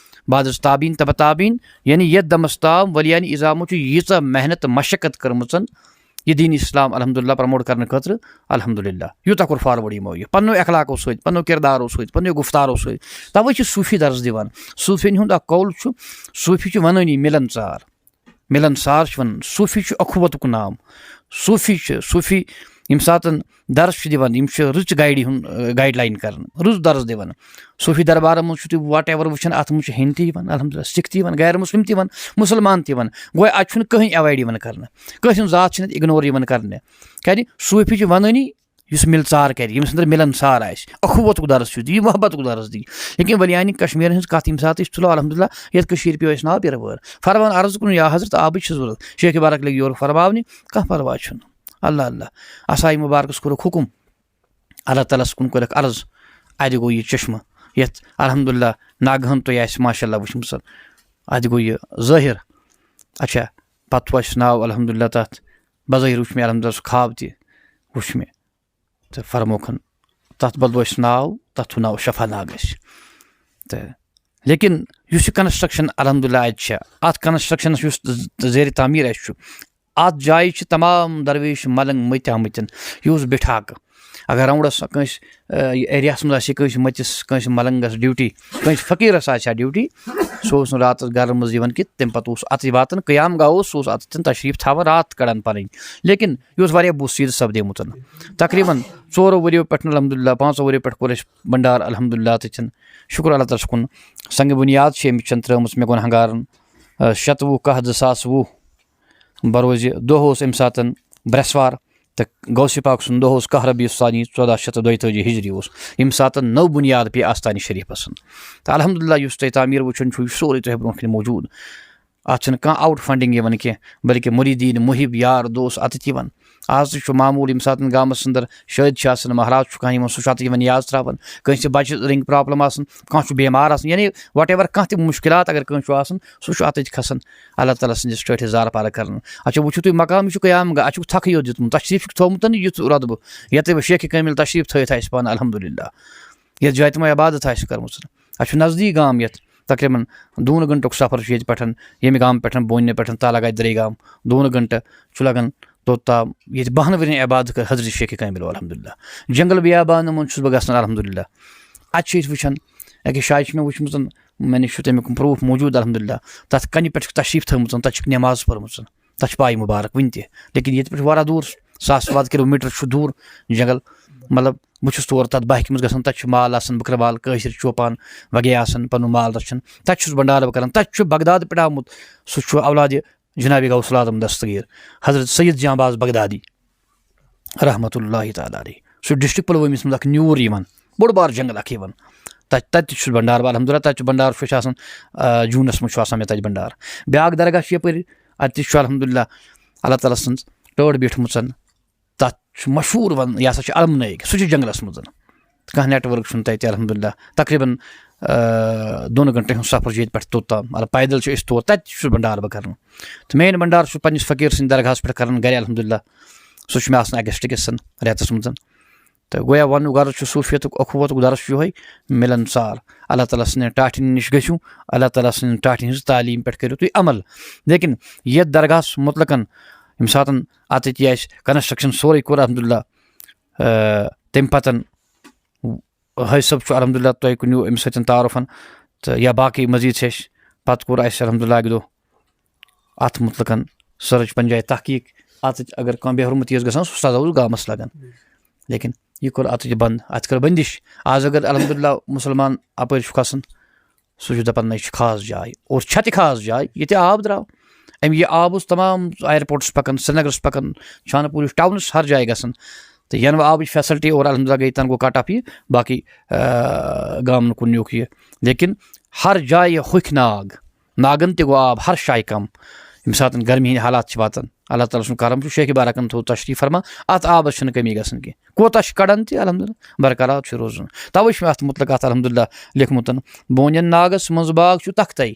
بعد از تابعین، تبع تابعین، یعنی یتھ دمس تام ولیان عظامو چھُ ییٖژاہ محنت تہٕ مشقت کٔرمٕژن یہِ دین اسلام الحمدللہ پروموٹ کرنہٕ خٲطرٕ، الحمدللہ یوٗتاہ کوٚر فاروٲڈ یِمو یہِ پننیو اخلاقو سۭتۍ، پننیو کردارو سۭتۍ، پننیو گفتارو سۭتۍ۔ توے چھِ صوفی درس دِوان۔ صوفین ہُنٛد اکھ قول چھُ، صوفی چھُ ونٲنی مِلن ژار، مِلن ژار چھُ ونان۔ صوفی چھُ اخوتُک نام۔ صوفی چھُ، صوفی ییٚمہِ ساتن درس چھُ دِوان، یِم چھِ رٕژ گایڈِ ہُنٛد، آ، گایڈ لاین کران، رٕژ درس دِوان۔ صوفی دربارن منٛز چھُو تُہۍ واٹ ایور وٕچھان، اتھ منٛز چھُ ہندۍ تہِ یِوان الحمدللہ، سکھ تہِ یِوان، غیر مسلم تہِ یِوان، مسلمان تہِ یِوان۔ گویا اتہِ چھُنہٕ کٕہٕنۍ ایوایڈ یِوان کرنہٕ، کٲنٛسہِ ہُنٛد ذات چھِنہٕ اِگنور یِوان کرنہٕ۔ کیازِ صوفی چھِ ونٲنی یُس مِلژار کرِ، ییٚمِس اندر مِلنسار آسہِ، اخوتُک درس چھُ، یہِ محبتُک درس دی۔ لیکن ولیانِ کشمیرن ہٕنٛز کتھ ییٚمہِ ساتہٕ أسۍ تُلو الحمدللہ، یتھ کٔشیٖرِ پیٚو اَسہِ ناو پیرٕ وٲر۔ فرمان عرض کوٚرُن، یا حضرت، آبٕچ چھِ ضروٗرت۔ شیخ مبارک لٔگۍ یورٕ فرماونہِ، کانٛہہ پرواے چھُنہٕ۔ اللہ اللہ، عصایہِ مبارکس کوٚرُکھ حُکُم، اللہ تعالیٰ ہس کُن کوٚرُکھ عرض، اتہِ گوٚو یہِ چشمہٕ، یتھ الحمدللہ ناگہن تۄہہِ آسہِ ماشاءاللہ وٕچھمٕژ، اتہِ گوٚو یہِ ظٲہِر۔ اچھا، پتہٕ تھوٚو اَسہِ ناو الحمدللہ تتھ، بظٲہِر وٕچھ مےٚ الحمدللہ سُہ خواب تہِ وٕچھ مےٚ، تہٕ فرموکھن تتھ بدلو اَسہِ ناو، تتھ تھوٚو ناو شفا ناگ اَسہِ۔ تہٕ لیکن یُس یہِ کنسٹرکشن الحمدللہ اتہِ چھےٚ، اتھ کنسٹرکشنس یُس زیر تعمیٖر اَسہِ چھُ، اتھ جایہِ چھِ تمام درویش ملنگ مٔتۍ آمٕتۍ۔ یہِ اوس بیٹھاکہٕ۔ اگر راونڈس کٲنٛسہِ، آ، یہِ ایریاہس منٛز آسہِ کٲنٛسہِ مٔتِس، کٲنٛسہِ ملنگس ڈیوٹی، کٲنٛسہِ فقیرس آسہِ ہا ڈیوٹی، سُہ اوس نہٕ راتس گرن منٛز یِوان کینٛہہ، تمہِ پتہٕ اوس اتھٕے واتان، قیام گاہ اوس، سُہ اوس اتتھن تشریف تھاوان، رات کڑان پنٕنۍ۔ لیکن یہِ اوس واریاہ بوٚڑ سیٖد سپدیمُت۔ تقریباً ژورو ؤریو پٮ۪ٹھ الحمدللہ، پانٛژو ؤریو پٮ۪ٹھ کوٚر اَسہِ بنڈار الحمدللہ تتتھن۔ شُکر اللہ تعالیٰ ہس کُن۔ سنگ بنیاد چھِ اَمِچ چھَن ترٲومٕژ مےٚ گۄنہگارن، آ، شَتوُہ کاہ زٕ ساس وُہ بروزِ دۄہ اوس اَمہِ ساتن برٛٮ۪سوار، تہٕ غوث پاک سُنٛد دۄہ اوس کاہ ربیع الثانی ژۄداہ شیٚتھ تہٕ دۄیہِ تٲجی ہجری اوس، ییٚمہِ ساتہٕ نٔو بُنیاد پیٚیہِ آستانہِ شریٖفَس۔ تہٕ الحمدللہ یُس تۄہہِ تعمیٖر وٕچھُن چھُو، یہِ چھُ سورُے تۄہہِ برونٛہہ کَنہِ موجوٗد۔ اَتھ چھِنہٕ کانٛہہ آوُٹ فنڈنگ یِوان کینٛہہ، بلکہِ مُریٖدیٖن، محب، یار، دوس اَتٮ۪تھ یِوان۔ آز تہِ چھُ معموٗل ییٚمہِ ساتہٕ گامَس اَندَر شٲدۍ چھِ آسان، مہراز چھُ کانٛہہ یِوان، سُہ چھُ اَتٮ۪تھ یِوان نیاز ترٛاوان۔ کٲنٛسہِ بَچہِ رٔنٛگۍ پرٛابلم آسان، کانٛہہ چھُ بٮ۪مار آسان، یعنی وٹ ایور کانٛہہ تہِ مُشکلات اگر کٲنٛسہِ چھُ آسان، سُہ چھُ اَتٮ۪تھ کھسان۔ اللہ تعالیٰ سٕنٛدِس ٹٲٹھِس زارٕ پارٕ کرنہٕ۔ اچھا، وٕچھِو تُہۍ، مقام یہِ چھُ قیام گاہ، اَتہِ چھُکھ تھکھٕے یوت دیُتمُت، تشریٖف چھُکھ تھوٚومُت یُتھ رۄتبہٕ، ییٚتہِ وۄنۍ شیخ کٲمِل تشریٖف تھٲوِتھ آسہِ پانہٕ، الحمدللہ، یَتھ جایہِ تِمو عبادت آسہِ کٔرمٕژ۔ اَسہِ چھُ نزدیٖک گام یَتھ، تقریٖباً دوٗنہٕ گٲنٛٹُک سفر چھُ ییٚتہِ پٮ۪ٹھ، ییٚمہِ گامہٕ پٮ۪ٹھ، بونہِ پٮ۪ٹھ، تالہ گاڑِ درے گام، دوٗنہٕ گٲنٛٹہٕ چھُ لگان توٚت تام۔ ییٚتہِ بَہَن ؤرِین عبادت کٔر حضرت شیخ کٲمِل، الحمدللہ۔ جنگل بیابانہٕ منٛز چھُس بہٕ گژھان، الحمدللہ۔ اَتہِ چھِ أسۍ وٕچھان، أکِس جایہِ چھِ مےٚ وٕچھمٕژ، مےٚ نِش چھُ تَمیُک پروٗف موجوٗد، الحمدللہ۔ تَتھ کَنہِ پٮ۪ٹھ چھُکھ تشریٖف تھٲومٕژ، تَتھ چھُکھ نٮ۪ماز پٔرمٕژ، تَتھ چھُ پاے مُبارک وٕنہِ تہِ۔ لیکن ییٚتہِ پٮ۪ٹھ چھُ واریاہ دوٗر، ساس وادٕ کِلوٗ میٖٹر چھُ دوٗر جنگل۔ مطلب، بہٕ چھُس تور تَتھ بایکہِ منٛز گژھان، تَتہِ چھُ مال آسان، بٔکرٕ مال، کٲشِر چوپان وغیرہ آسان، پَنُن مال رَچھان۔ تَتہِ چھُس بنڈارٕ بہٕ کران، تَتہِ چھُ بغداد پٮ۪ٹھ آمُت، سُہ چھُ اولادِ جناب غوث العالم دستگیر حضرت سید جانباز بغدادی رحمتہ اللہ تعالیٰ علیہ۔ سُہ ڈسٹرکٹ پلوٲمِس منٛز اکھ نیوٗر یِوان، بوٚڑ بار جنگل اکھ یِوان۔ تتہِ، تتہِ تہِ چھُس بنڈار بہٕ الحمدللہ، تتہِ چھُ بنڈار چھُ اَسہِ آسان، آ، جوٗنس منٛز چھُ آسان مےٚ تتہِ بنڈار۔ بیاکھ درگاہ چھُ یپٲرۍ، اتہِ تہِ چھُ الحمدللہ اللہ تعالیٰ سٕنٛز ٹٲٹھ بیٖٹھمٕژن۔ تتھ چھُ مشہوٗر ون-، یہِ ہسا چھُ المنٲیِک، سُہ چھُ جنگلس منٛز۔ کانٛہہ نیٹورک چھُنہٕ تتہِ الحمدللہ۔ تقریباً آ، دۄن گھنٹن ہُنٛد سفر چھُ ییٚتہِ پٮ۪ٹھ توٚت تام، مطلب، پیدل چھِ أسۍ تور، تَتہِ چھُس بہٕ بنڈار بہٕ کران۔ تہٕ main بنڈار چھُس پننِس فقیٖر سٕنٛدِ درگاہَس پٮ۪ٹھ کران گرِ، الحمدللہ۔ سُہ چھُ مےٚ آسان اگست کِس رٮ۪تَس منٛز۔ تہٕ گویا وَنُن غرض چھُ، صوٗفیتُک اخوتُک درس چھُ یِہوٚے، مِلن سار۔ اللہ تعالیٰ سٕنٛدٮ۪ن ٹاٹھٮ۪ن نِش گٔژھِو، اللہ تعالیٰ سٕنٛدٮ۪ن ٹاٹھٮ۪ن ہٕنٛز تعلیٖم پٮ۪ٹھ کٔرِو تُہۍ عمل۔ لیکن یَتھ درگاہَس مُتلقن ییٚمہِ ساتَن اَتٮ۪تھ یہِ اَسہِ construction سورُے کوٚر، الحمدللہ، آ، تَمہِ پَتَن حٲج صٲب چھُ الحمدللہ تۄہہِ کُنہِ أمِس سۭتۍ تعارُفن تہٕ یا باقٕے مزید چھِ اَسہِ، پتہٕ کوٚر اَسہِ الحمدللہ اَکہِ دۄہ اَتھ مُتلقن سرٕچ پنٛجایہِ تحقیٖق۔ اَتھ اگر کانٛہہ بے حرمتی ٲس گژھان، سُہ سزا اوس گامس لگان۔ لیکن یہِ کوٚر اَتھ یہِ بنٛد، اَتھ کٔر بندش۔ آز اگر الحمدللہ مُسلمان اَپٲرۍ چھُ کھسان، سُہ چھُ دَپان، نہ، یہِ چھِ خاص جاے، اور چھےٚ تہِ خاص جاے، ییٚتہِ آب درٛاو۔ اَمہِ یہِ آب اوس تمام airportس پَکان، سرینگرَس پَکان، چھانہٕ پوٗرِس ٹاونَس ہر جایہِ گژھان۔ تہٕ یَنہٕ وۄنۍ آبٕچ facility اور الحمدللہ گٔے، تَنہٕ گوٚو cut off یہِ باقٕے، آ، گامَن کُن نیوٗکھ یہِ۔ لیکن ہر جایہِ ہوٚکھۍ ناگ، ناگَن تہِ گوٚو آب ہر جایہِ کَم۔ ییٚمہِ ساتَن گرمی ہِنٛدۍ حالات چھِ واتان، اللہ تعالیٰ سُنٛد کرم چھُ، شیخ بارکَن تھوٚو تشریٖف فرما، اَتھ آبَس چھَنہٕ کٔمی گژھان کینٛہہ۔ کوتاہ چھِ کڑان تہِ الحمدللہ برقرار چھُ روزان۔ توے چھُ مےٚ اتھ مُتعلق اتھ الحمدللہ لیوٚکھمُت، بونٮ۪ن ناگس منٛز باغ چھُ تختَے،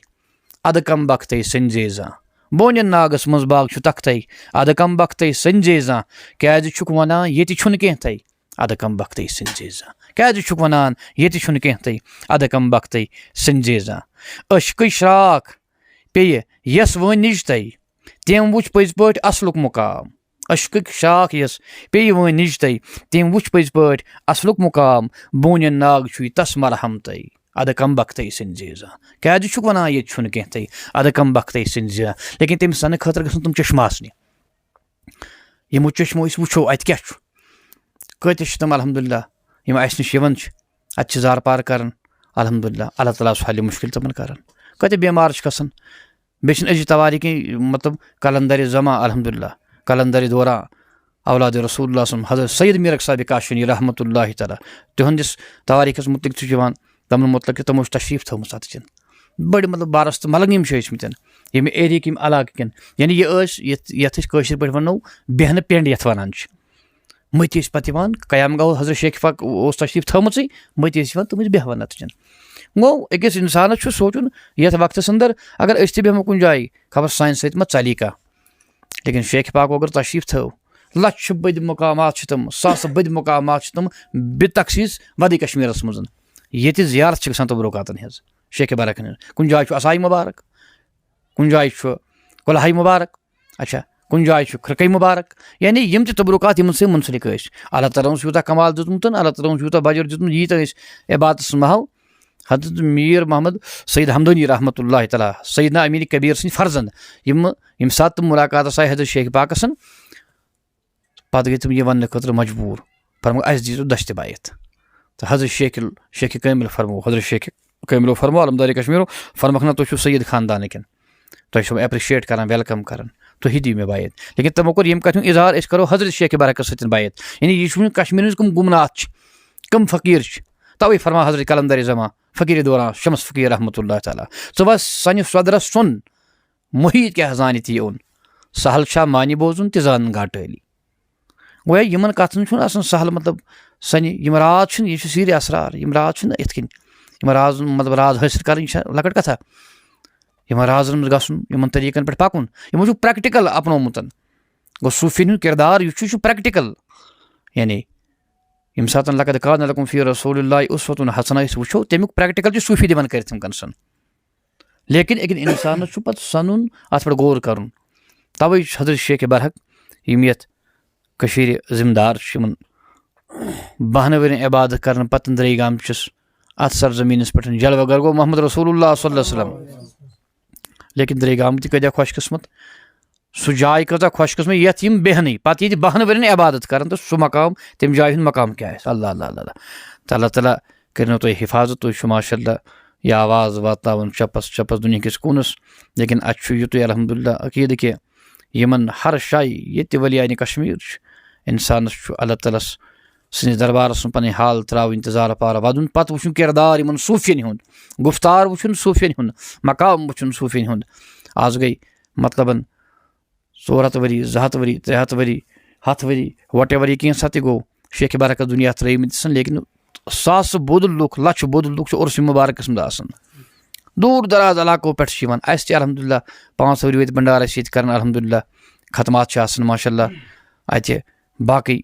ادٕ کم بختَے سٔنزے زانٛہہ۔ بونٮ۪ن ناگس منٛز باغ چھُ تختَے، ادٕ کم بختَے سٔنزے زانٛہہ۔ کیازِ چھُکھ ونان ییٚتہِ چھُنہٕ کینٛہہ تَے، ادٕ کم بختَے سٔنزے زانٛہہ؟ کیازِ چھُکھ ونان ییٚتہِ چھُنہٕ کینٛہہ تَے، ادٕ کم بختَے سٔنزے زانٛہہ؟ عشقٕچ شراکھ پیٚیہِ یس وٲنِج تَے، تٔمۍ وُچھ پٔزۍ پٲٹھۍ اصلُک مُقام۔ عشقٕکۍ شاخ یس پیٚیہِ وٲنِج تَے، تٔمۍ وُچھ پٔزۍ پٲٹھۍ اصلُک مُقام۔ بونٮ۪ن ناگ چھُے تس مرہم تَے، ادٕ کم بختَے سٔنزے زانٛہہ۔ کیازِ چھُکھ ونان ییٚتہِ چھُنہٕ کینٛہہ تَے، ادٕ کم بختَے سٔنزے زانٛہہ؟ لیکن تٔمِس زنہٕ خٲطرٕ گژھن تِم چشمہٕ آسنہِ۔ یِمو چشمو أسۍ وٕچھو اَتہِ کیٛاہ چھُ، کۭتیاہ چھِ تِم الحمدللہ یِم اَسہِ نِش یِوان چھِ، اَتہِ چھِ زارٕ پار کران الحمدللہ، اللہ تعالیٰ ہَس حل مُشکِل تِمن کران۔ کۭتیاہ بٮ۪مار چھِ گژھان، بیٚیہِ چھِنہٕ أزِچ توٲریٖخ کینٛہہ، مطلب، قلندر زمان الحمدللہ، قلندر دوران اولاد رسول اللہ صلی اللہ علیہ وسلم، حضرت سید میرک صاحب کاشانی رحمۃ اللہ تعالیٰ، تِہنٛدِس توٲریٖخس مُتعلق چھُ یِوان تِمن مُتعلق کہِ تِمو چھِ تشریٖف تھٲومٕژ اَتہِ کِنۍ۔ بٔڑۍ، مطلب، بارس تہٕ ملنگ یِم چھِ ٲسۍ مٕتۍ ییٚمہِ ایریاہٕکۍ، یِم علاقہٕ کٮ۪ن، یعنی یہِ ٲسۍ یَتھ، یَتھ أسۍ کٲشِر پٲٹھۍ وَنو بیٚہنہٕ پٮ۪نٛڈ یَتھ وَنان چھِ۔ مٔتۍ ٲسۍ پَتہٕ یِوان، قیام گاہ حضرت شیخ پاک اوس تشریٖف تھٲومٕژٕے، مٔتۍ ٲسۍ یِوان تِم ٲسۍ بیٚہوان اَتھ جَن۔ گوٚو أکِس اِنسانَس چھُ سونٛچُن، یَتھ وقتَس اَندَر اگر أسۍ تہِ بیٚہمو کُنہِ جایہِ، خبر سانہِ سۭتۍ ما ژَلی کانٛہہ۔ لیکن شیخ پاک اگر تشریٖف تھٲو، لَچھِ بٔدۍ مقامات چھِ تِم، ساسہٕ بٔدۍ مقامات چھِ تِم، بِتخصیٖص وادی کشمیٖرَس منٛز، ییٚتہِ زیارت چھِ گژھان تبرکاتَن ہٕنٛز، شیخ بارکَن ہٕنٛز۔ کُنہِ جایہِ چھُ عصایہِ مُبارک، کُنہِ جایہِ چھُ کۄلہَے مُبارک، اچھا، کُنہِ جایہِ چھُ کھرکَے مُبارک، یعنی یِم تہِ تبرکات یِمن سۭتۍ منسلک ٲسۍ۔ اللہ تعالیٰ ہَن اوس یوٗتاہ کمال دیُتمُت، اللہ تعالیٰ ہَن اوس یوٗتاہ بجٹ دیُتمُت، ییٖتیٛاہ أسۍ عبادتس منٛز ہاو۔ حضرت میر محمد سید ہمدانی رحمۃ اللہ تعالیٰ، سیدنا امین کبیر سٕنٛدۍ فرزند، یِم، ییٚمہِ ساتہٕ تِم ملاقاتس آیہِ حضرت شیخ پاکس سۭتۍ، پتہٕ گٔے تِم یہِ وننہٕ خٲطرٕ مجبوٗر، فرموو، اسہِ دیٖزیو دستہِ بیعت۔ تہٕ حضرت شیخ، شیخ کٲمل فرموو، حضرت شیخ کٲملو فرموو، علمدار کشمیرو فرموکھ، نہ، تُہۍ چھِو سید خاندانٕکٮ۪ن، تۄہہِ چھِو appreciate کران، welcome کران، تُہی دِیِو مےٚ بیعت۔ لیکن تِمو کوٚر ییٚمہِ کتھِ ہُنٛد اظہار، أسۍ کرو حضرت شیخ برکت سۭتۍ بیعت۔ یعنی یہِ چھُ وٕنہِ کشمیٖرس کم گمنات چھِ، کم فقیٖر چھِ، توے فرماو حضرت قلندر زمان، فقیٖر دوران شمس فقیٖر رحمۃ اللہ تعالیٰ، ژٕ وَس سانہِ صدرس سُن، محیط کیٛاہ زانہِ تہِ اوٚن۔ سہل چھا معنی بوزُن تہِ زانن گاٹٲلی۔ گویا یِمن کتھن چھُنہٕ آسان سہل، مطلب، سنہِ، یِم راز چھِنہٕ، یہِ چھُ سیٖرِ اسرار، یِم راز چھِنہٕ یِتھ کٔنۍ، یِم رازن، مطلب، راز حٲصِل کرٕنۍ چھےٚ لۄکٕٹ کتھا۔ یِمن رازن منٛز گژھُن، یِمن طریٖقن پٮ۪ٹھ پکُن، یِمو چھُ practical اپنومُت۔ گوٚو صوٗفین ہُنٛد کردار یُس چھُ، یہِ چھُ practical۔ یعنی ییٚمہِ ساتہٕ لقد کان لکم فی رسول اللہ اسوۃ حسنہ أسۍ وٕچھو، تَمیُک practical چھُ صوٗفی دِوان کٔرِتھ تِم کنسن۔ لیکن أکِس اِنسانَس چھُ پَتہٕ سَنُن، اَتھ پٮ۪ٹھ غور کَرُن۔ تَوَے چھُ حضرت شیخ برحق، یِم یَتھ کٔشیٖرِ ذمہٕ دار چھِ، یِمَن بَہَن ؤرِین عبادت کَرنہٕ پَتہٕ درے گام چھِس اَتھ سرزمیٖنَس پٮ۪ٹھ جلوٕ گر گوٚو محمد رسول اللہ صلی اللہ علیہ وسلم۔ لیکن درے گام تہِ کۭتیٛاہ خۄش قٕسمت، سُہ جاے کۭژاہ خۄش قٕسمت، یَتھ یِم بیٚہنٕے، پَتہٕ ییٚتہِ بَہَن ؤرِین عبادت کَرَن، تہٕ سُہ مقام، تَمہِ جایہِ ہُنٛد مقام کیٛاہ آسہِ؟ اللہ، اللہ، اللہ، اللہ۔ تہٕ اللہ تعالیٰ کٔرِنو تۄہہِ حِفاظت، تُہۍ چھِو ماشاء اللہ یہِ آواز واتناوان چَپَس چَپَس دُنیا کِس کوٗنَس۔ لیکن اَتہِ چھُ یُتُے الحمدللہ عقیٖدٕ کہِ یِمَن ہر جایہِ ییٚتہِ ولیانِ کشمیٖر چھُ، اِنسانَس چھُ اللہ تعالیٰ ہَس سٕنٛدِس دربارَس منٛز پَنٕنۍ حال ترٛاوٕنۍ تہٕ زارٕ پارٕ وَدُن، پَتہٕ وٕچھُن کِردار یِمَن صوٗفیَن ہُنٛد، گُفتار وٕچھُن صوٗفیَن ہُنٛد، مقام وٕچھُن صوٗفیَن ہُنٛد۔ آز گٔے مطلباً ژور ہَتھ ؤری، زٕ ہَتھ ؤری، ترٛےٚ ہَتھ ؤری، ہَتھ ؤری، whatever یہِ کینٛژھا تہِ گوٚو، شیخ برکت دُنیا ترٛٲومٕتۍ سن، لیکن ساسہٕ بوٚد لُکھ، لَچھٕ بوٚد لُکھ چھِ عرس مبارکس منٛز آسان۔ دوٗر دراز علاقو پٮ۪ٹھ چھِ یِوان۔ اَسہِ تہِ الحمدللہ پانٛژھ ؤری وٲتۍ بنڈارس ییٚتہِ کران، الحمدللہ ختمات چھِ آسان ماشاءاللہ اَتہِ۔ باقٕے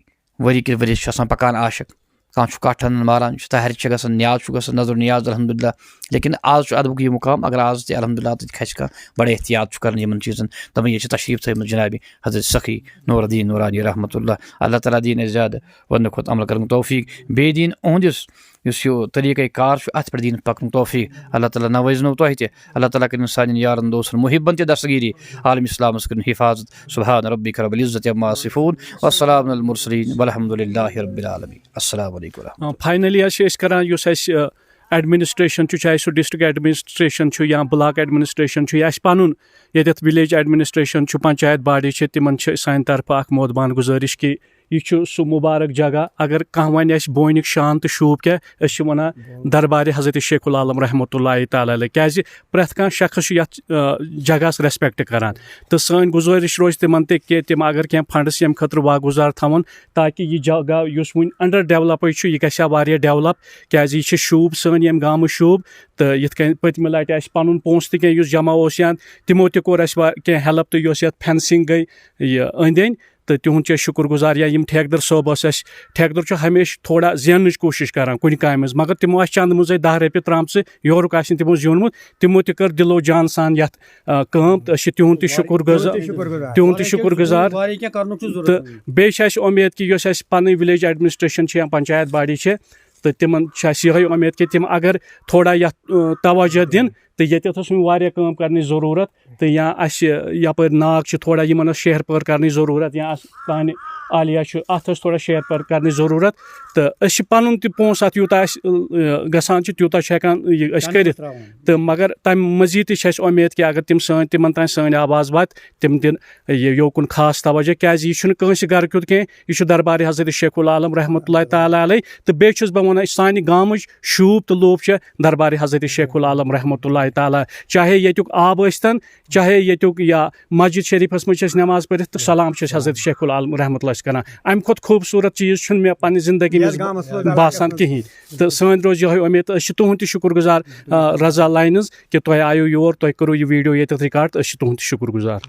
ؤری کِس ؤریَس چھُ آسان پکان عاشق، کانٛہہ چھُ کَٹھ اَنان ماران چھُ، تحر چھِ گژھان، نیاز چھُ گژھان، نظر نیاز الحمدللہ۔ لیکن آز چھُ ادبُک یہِ مقام، اگر آز تہِ الحمدللہ تَتہِ کھسہِ کانٛہہ، بڑٕ احتیاط چھُ کران یِمن چیٖزن۔ دَپان ییٚتہِ چھِ تشریٖف تھٲومٕژ جنابِ حضرت سخی نور الدین نورانی رحمتہ اللہ۔ اللہ تعالیٰ دِیِن اَسہِ زیادٕ وننہٕ کھۄتہٕ عمل کرنُک توفیق، بیٚیہِ دِیِن اُہُنٛدِس یُس یہِ طریٖقہ کار چھُ، اَتھ پٮ۪ٹھ دِیِن پَکنُک توفیٖق۔ اللہ تعالیٰ نوٲزنو تۄہہِ تہِ، اللہ تعالیٰ کٔرِن سانٮ۪ن یارَن دوستَن محبَن تہِ دستگیٖری، عالم اِسلامَس کٔرِن حِفاظت۔ سبحان ربک رب العزت عما یصفون، والسلام علی المرسلین، والحمد للہ رب العالمین۔ السلام علیکم ورحمۃ اللہ۔ فاینلی حظ چھِ أسۍ کران یُس اَسہِ ایڈمنسٹریشن چھُ، چاہے سُہ ڈسٹرکٹ ایڈمنسٹریشن چھُ یا بلاک ایڈمنسٹریشن چھُ یا اَسہِ پَنُن ییٚتٮ۪تھ ولیج ایڈمنسٹریشن چھُ، پنچایت باڈی چھِ، تِمن چھِ سانہِ طرفہٕ اکھ مودبان گُزٲرِش کہِ یہِ چھُ سُہ مُبارک جگہ۔ اگر کانٛہہ وَنہِ اَسہِ بونِک شان تہٕ شوٗب کیٛاہ، أسۍ چھِ وَنان دربارِ حضرت شیخ العالم رحمتہ اللہ تعالیٰ علیہ، کیٛازِ پرٛٮ۪تھ کانٛہہ شخص چھُ یَتھ آ، جگہس ریسپیکٹ کران۔ تہٕ سٲنۍ گُزٲرِش روزِ تِمن تہِ کہِ تِم اگر کینٛہہ فنڈس ییٚمہِ خٲطرٕ واگُزار تھاوَن، تاکہِ یہِ جگہ یُس وُنہِ انڈر ڈیولپٕے چھُ، یہِ گژھِ ہا واریاہ ڈیولپ، کیٛازِ یہِ چھِ شوٗب سٲنۍ ییٚمہِ گامہٕ شوٗب۔ تہٕ یِتھ کٔنۍ پٔتمہِ لٹہِ اَسہِ پنُن پونٛسہٕ تہِ کینٛہہ یُس جمع اوس یا تِمو تہِ کوٚر اَسہِ وا-، کینٛہہ ہیلپ، تہٕ یۄس یَتھ فینسنگ گٔے یہِ أنٛدۍ أنٛدۍ، تہٕ تِہُنٛد چھُ اَسہِ شُکُر گُزار۔ یا یِم ٹھیکہٕ در صٲب ٲسۍ اَسہِ، ٹھیکہٕ در چھُ ہمیشہِ تھوڑا زیننٕچ کوٗشِش کران کُنہِ کامہِ منٛز، مگر تِمو آسہِ چندٕ منٛزٕے دَہ رۄپیہِ ترٛامژٕ، یورُک آسہِ نہٕ تِمو زیوٗنمُت، تِمو تہِ کٔر دِلو جان سان یَتھ آ، کٲم، تہٕ أسۍ چھِ تِہُنٛد تہِ شُکُر گُزار۔ تِہُنٛد تہِ شُکُر گُزار۔ واریاہ کینٛہہ کرنُک چھُ ضروٗرت تہٕ بیٚیہِ چھِ اَسہِ اُمید کہِ یۄس اَسہِ پَنٕنۍ وِلیج ایڈمنسٹریشن چھِ یا پنچایت باڈی چھِ، تہٕ تِمن چھِ اَسہِ یِہوٚے اُمید کہِ تِم اگر تھوڑا یَتھ آ، توجہ دِن، تہٕ ییٚتٮ۪تھ ٲس وۄنۍ واریاہ کٲم کرنٕچ ضروٗرت، تہٕ یا اَسہِ یَپٲرۍ ناگ چھِ تھوڑا یِمن ٲس شہر پٲر کرنٕچ ضروٗرت، یا اَسہِ تانہِ عالیہ چھُ، اَتھ ٲس تھوڑا شہر پٲر کرنٕچ ضروٗرت، تہٕ أسۍ چھِ پَنُن تہِ پونٛسہٕ اَتھ یوٗتاہ اَسہِ آ، گژھان چھُ تیوٗتاہ چھِ ہٮ۪کان یہِ أسۍ کٔرِتھ۔ تہٕ مگر تَمہِ مٔزیٖد تہِ چھِ اَسہِ اُمید کہِ اگر تِم سٲنۍ، تِمن تام سٲنۍ آواز واتہِ، تِم دِن یہِ یوکُن خاص توجہ، کیٛازِ یہِ چھُنہٕ کٲنٛسہِ گرٕ کیُتھ کینٛہہ، یہِ چھُ دربارِ حضرت شیخ العالم رحمتہ اللہ تعالیٰ علیہ۔ تہٕ بیٚیہِ چھُس بہٕ وَنان، سانہِ گامٕچ شوٗب تہٕ لوٗب چھِ دربارِ حضرت شیخ العالم رحمتہ اللہ تعالیٰ، چاہے ییٚتیُک آب ٲسۍتن، چاہے ییٚتیُک یا مسجد شریفس منٛز چھِ أسۍ نٮ۪ماز پٔرِتھ تہٕ سلام چھِ أسۍ حضرت شیخ العالم رحمتہ اللہ چھِ کران۔ اَمہِ کھۄتہٕ خوٗبصوٗرت چیٖز چھُنہٕ مےٚ پننہِ زندگی منٛز باسان کِہینۍ۔ تہٕ سٲنۍ روزِ یِہوٚے اُمید تہٕ أسۍ چھِ تُہُنٛد تہِ شُکُر گُزار، آ، رضا لاینٕز، کہِ تۄہہِ آیو یور، تۄہہِ کوٚروٕ یہِ ویٖڈیو ییٚتٮ۪تھ رِکارڈ، تہٕ أسۍ چھِ تُہُنٛد تہِ شُکُر گُزار۔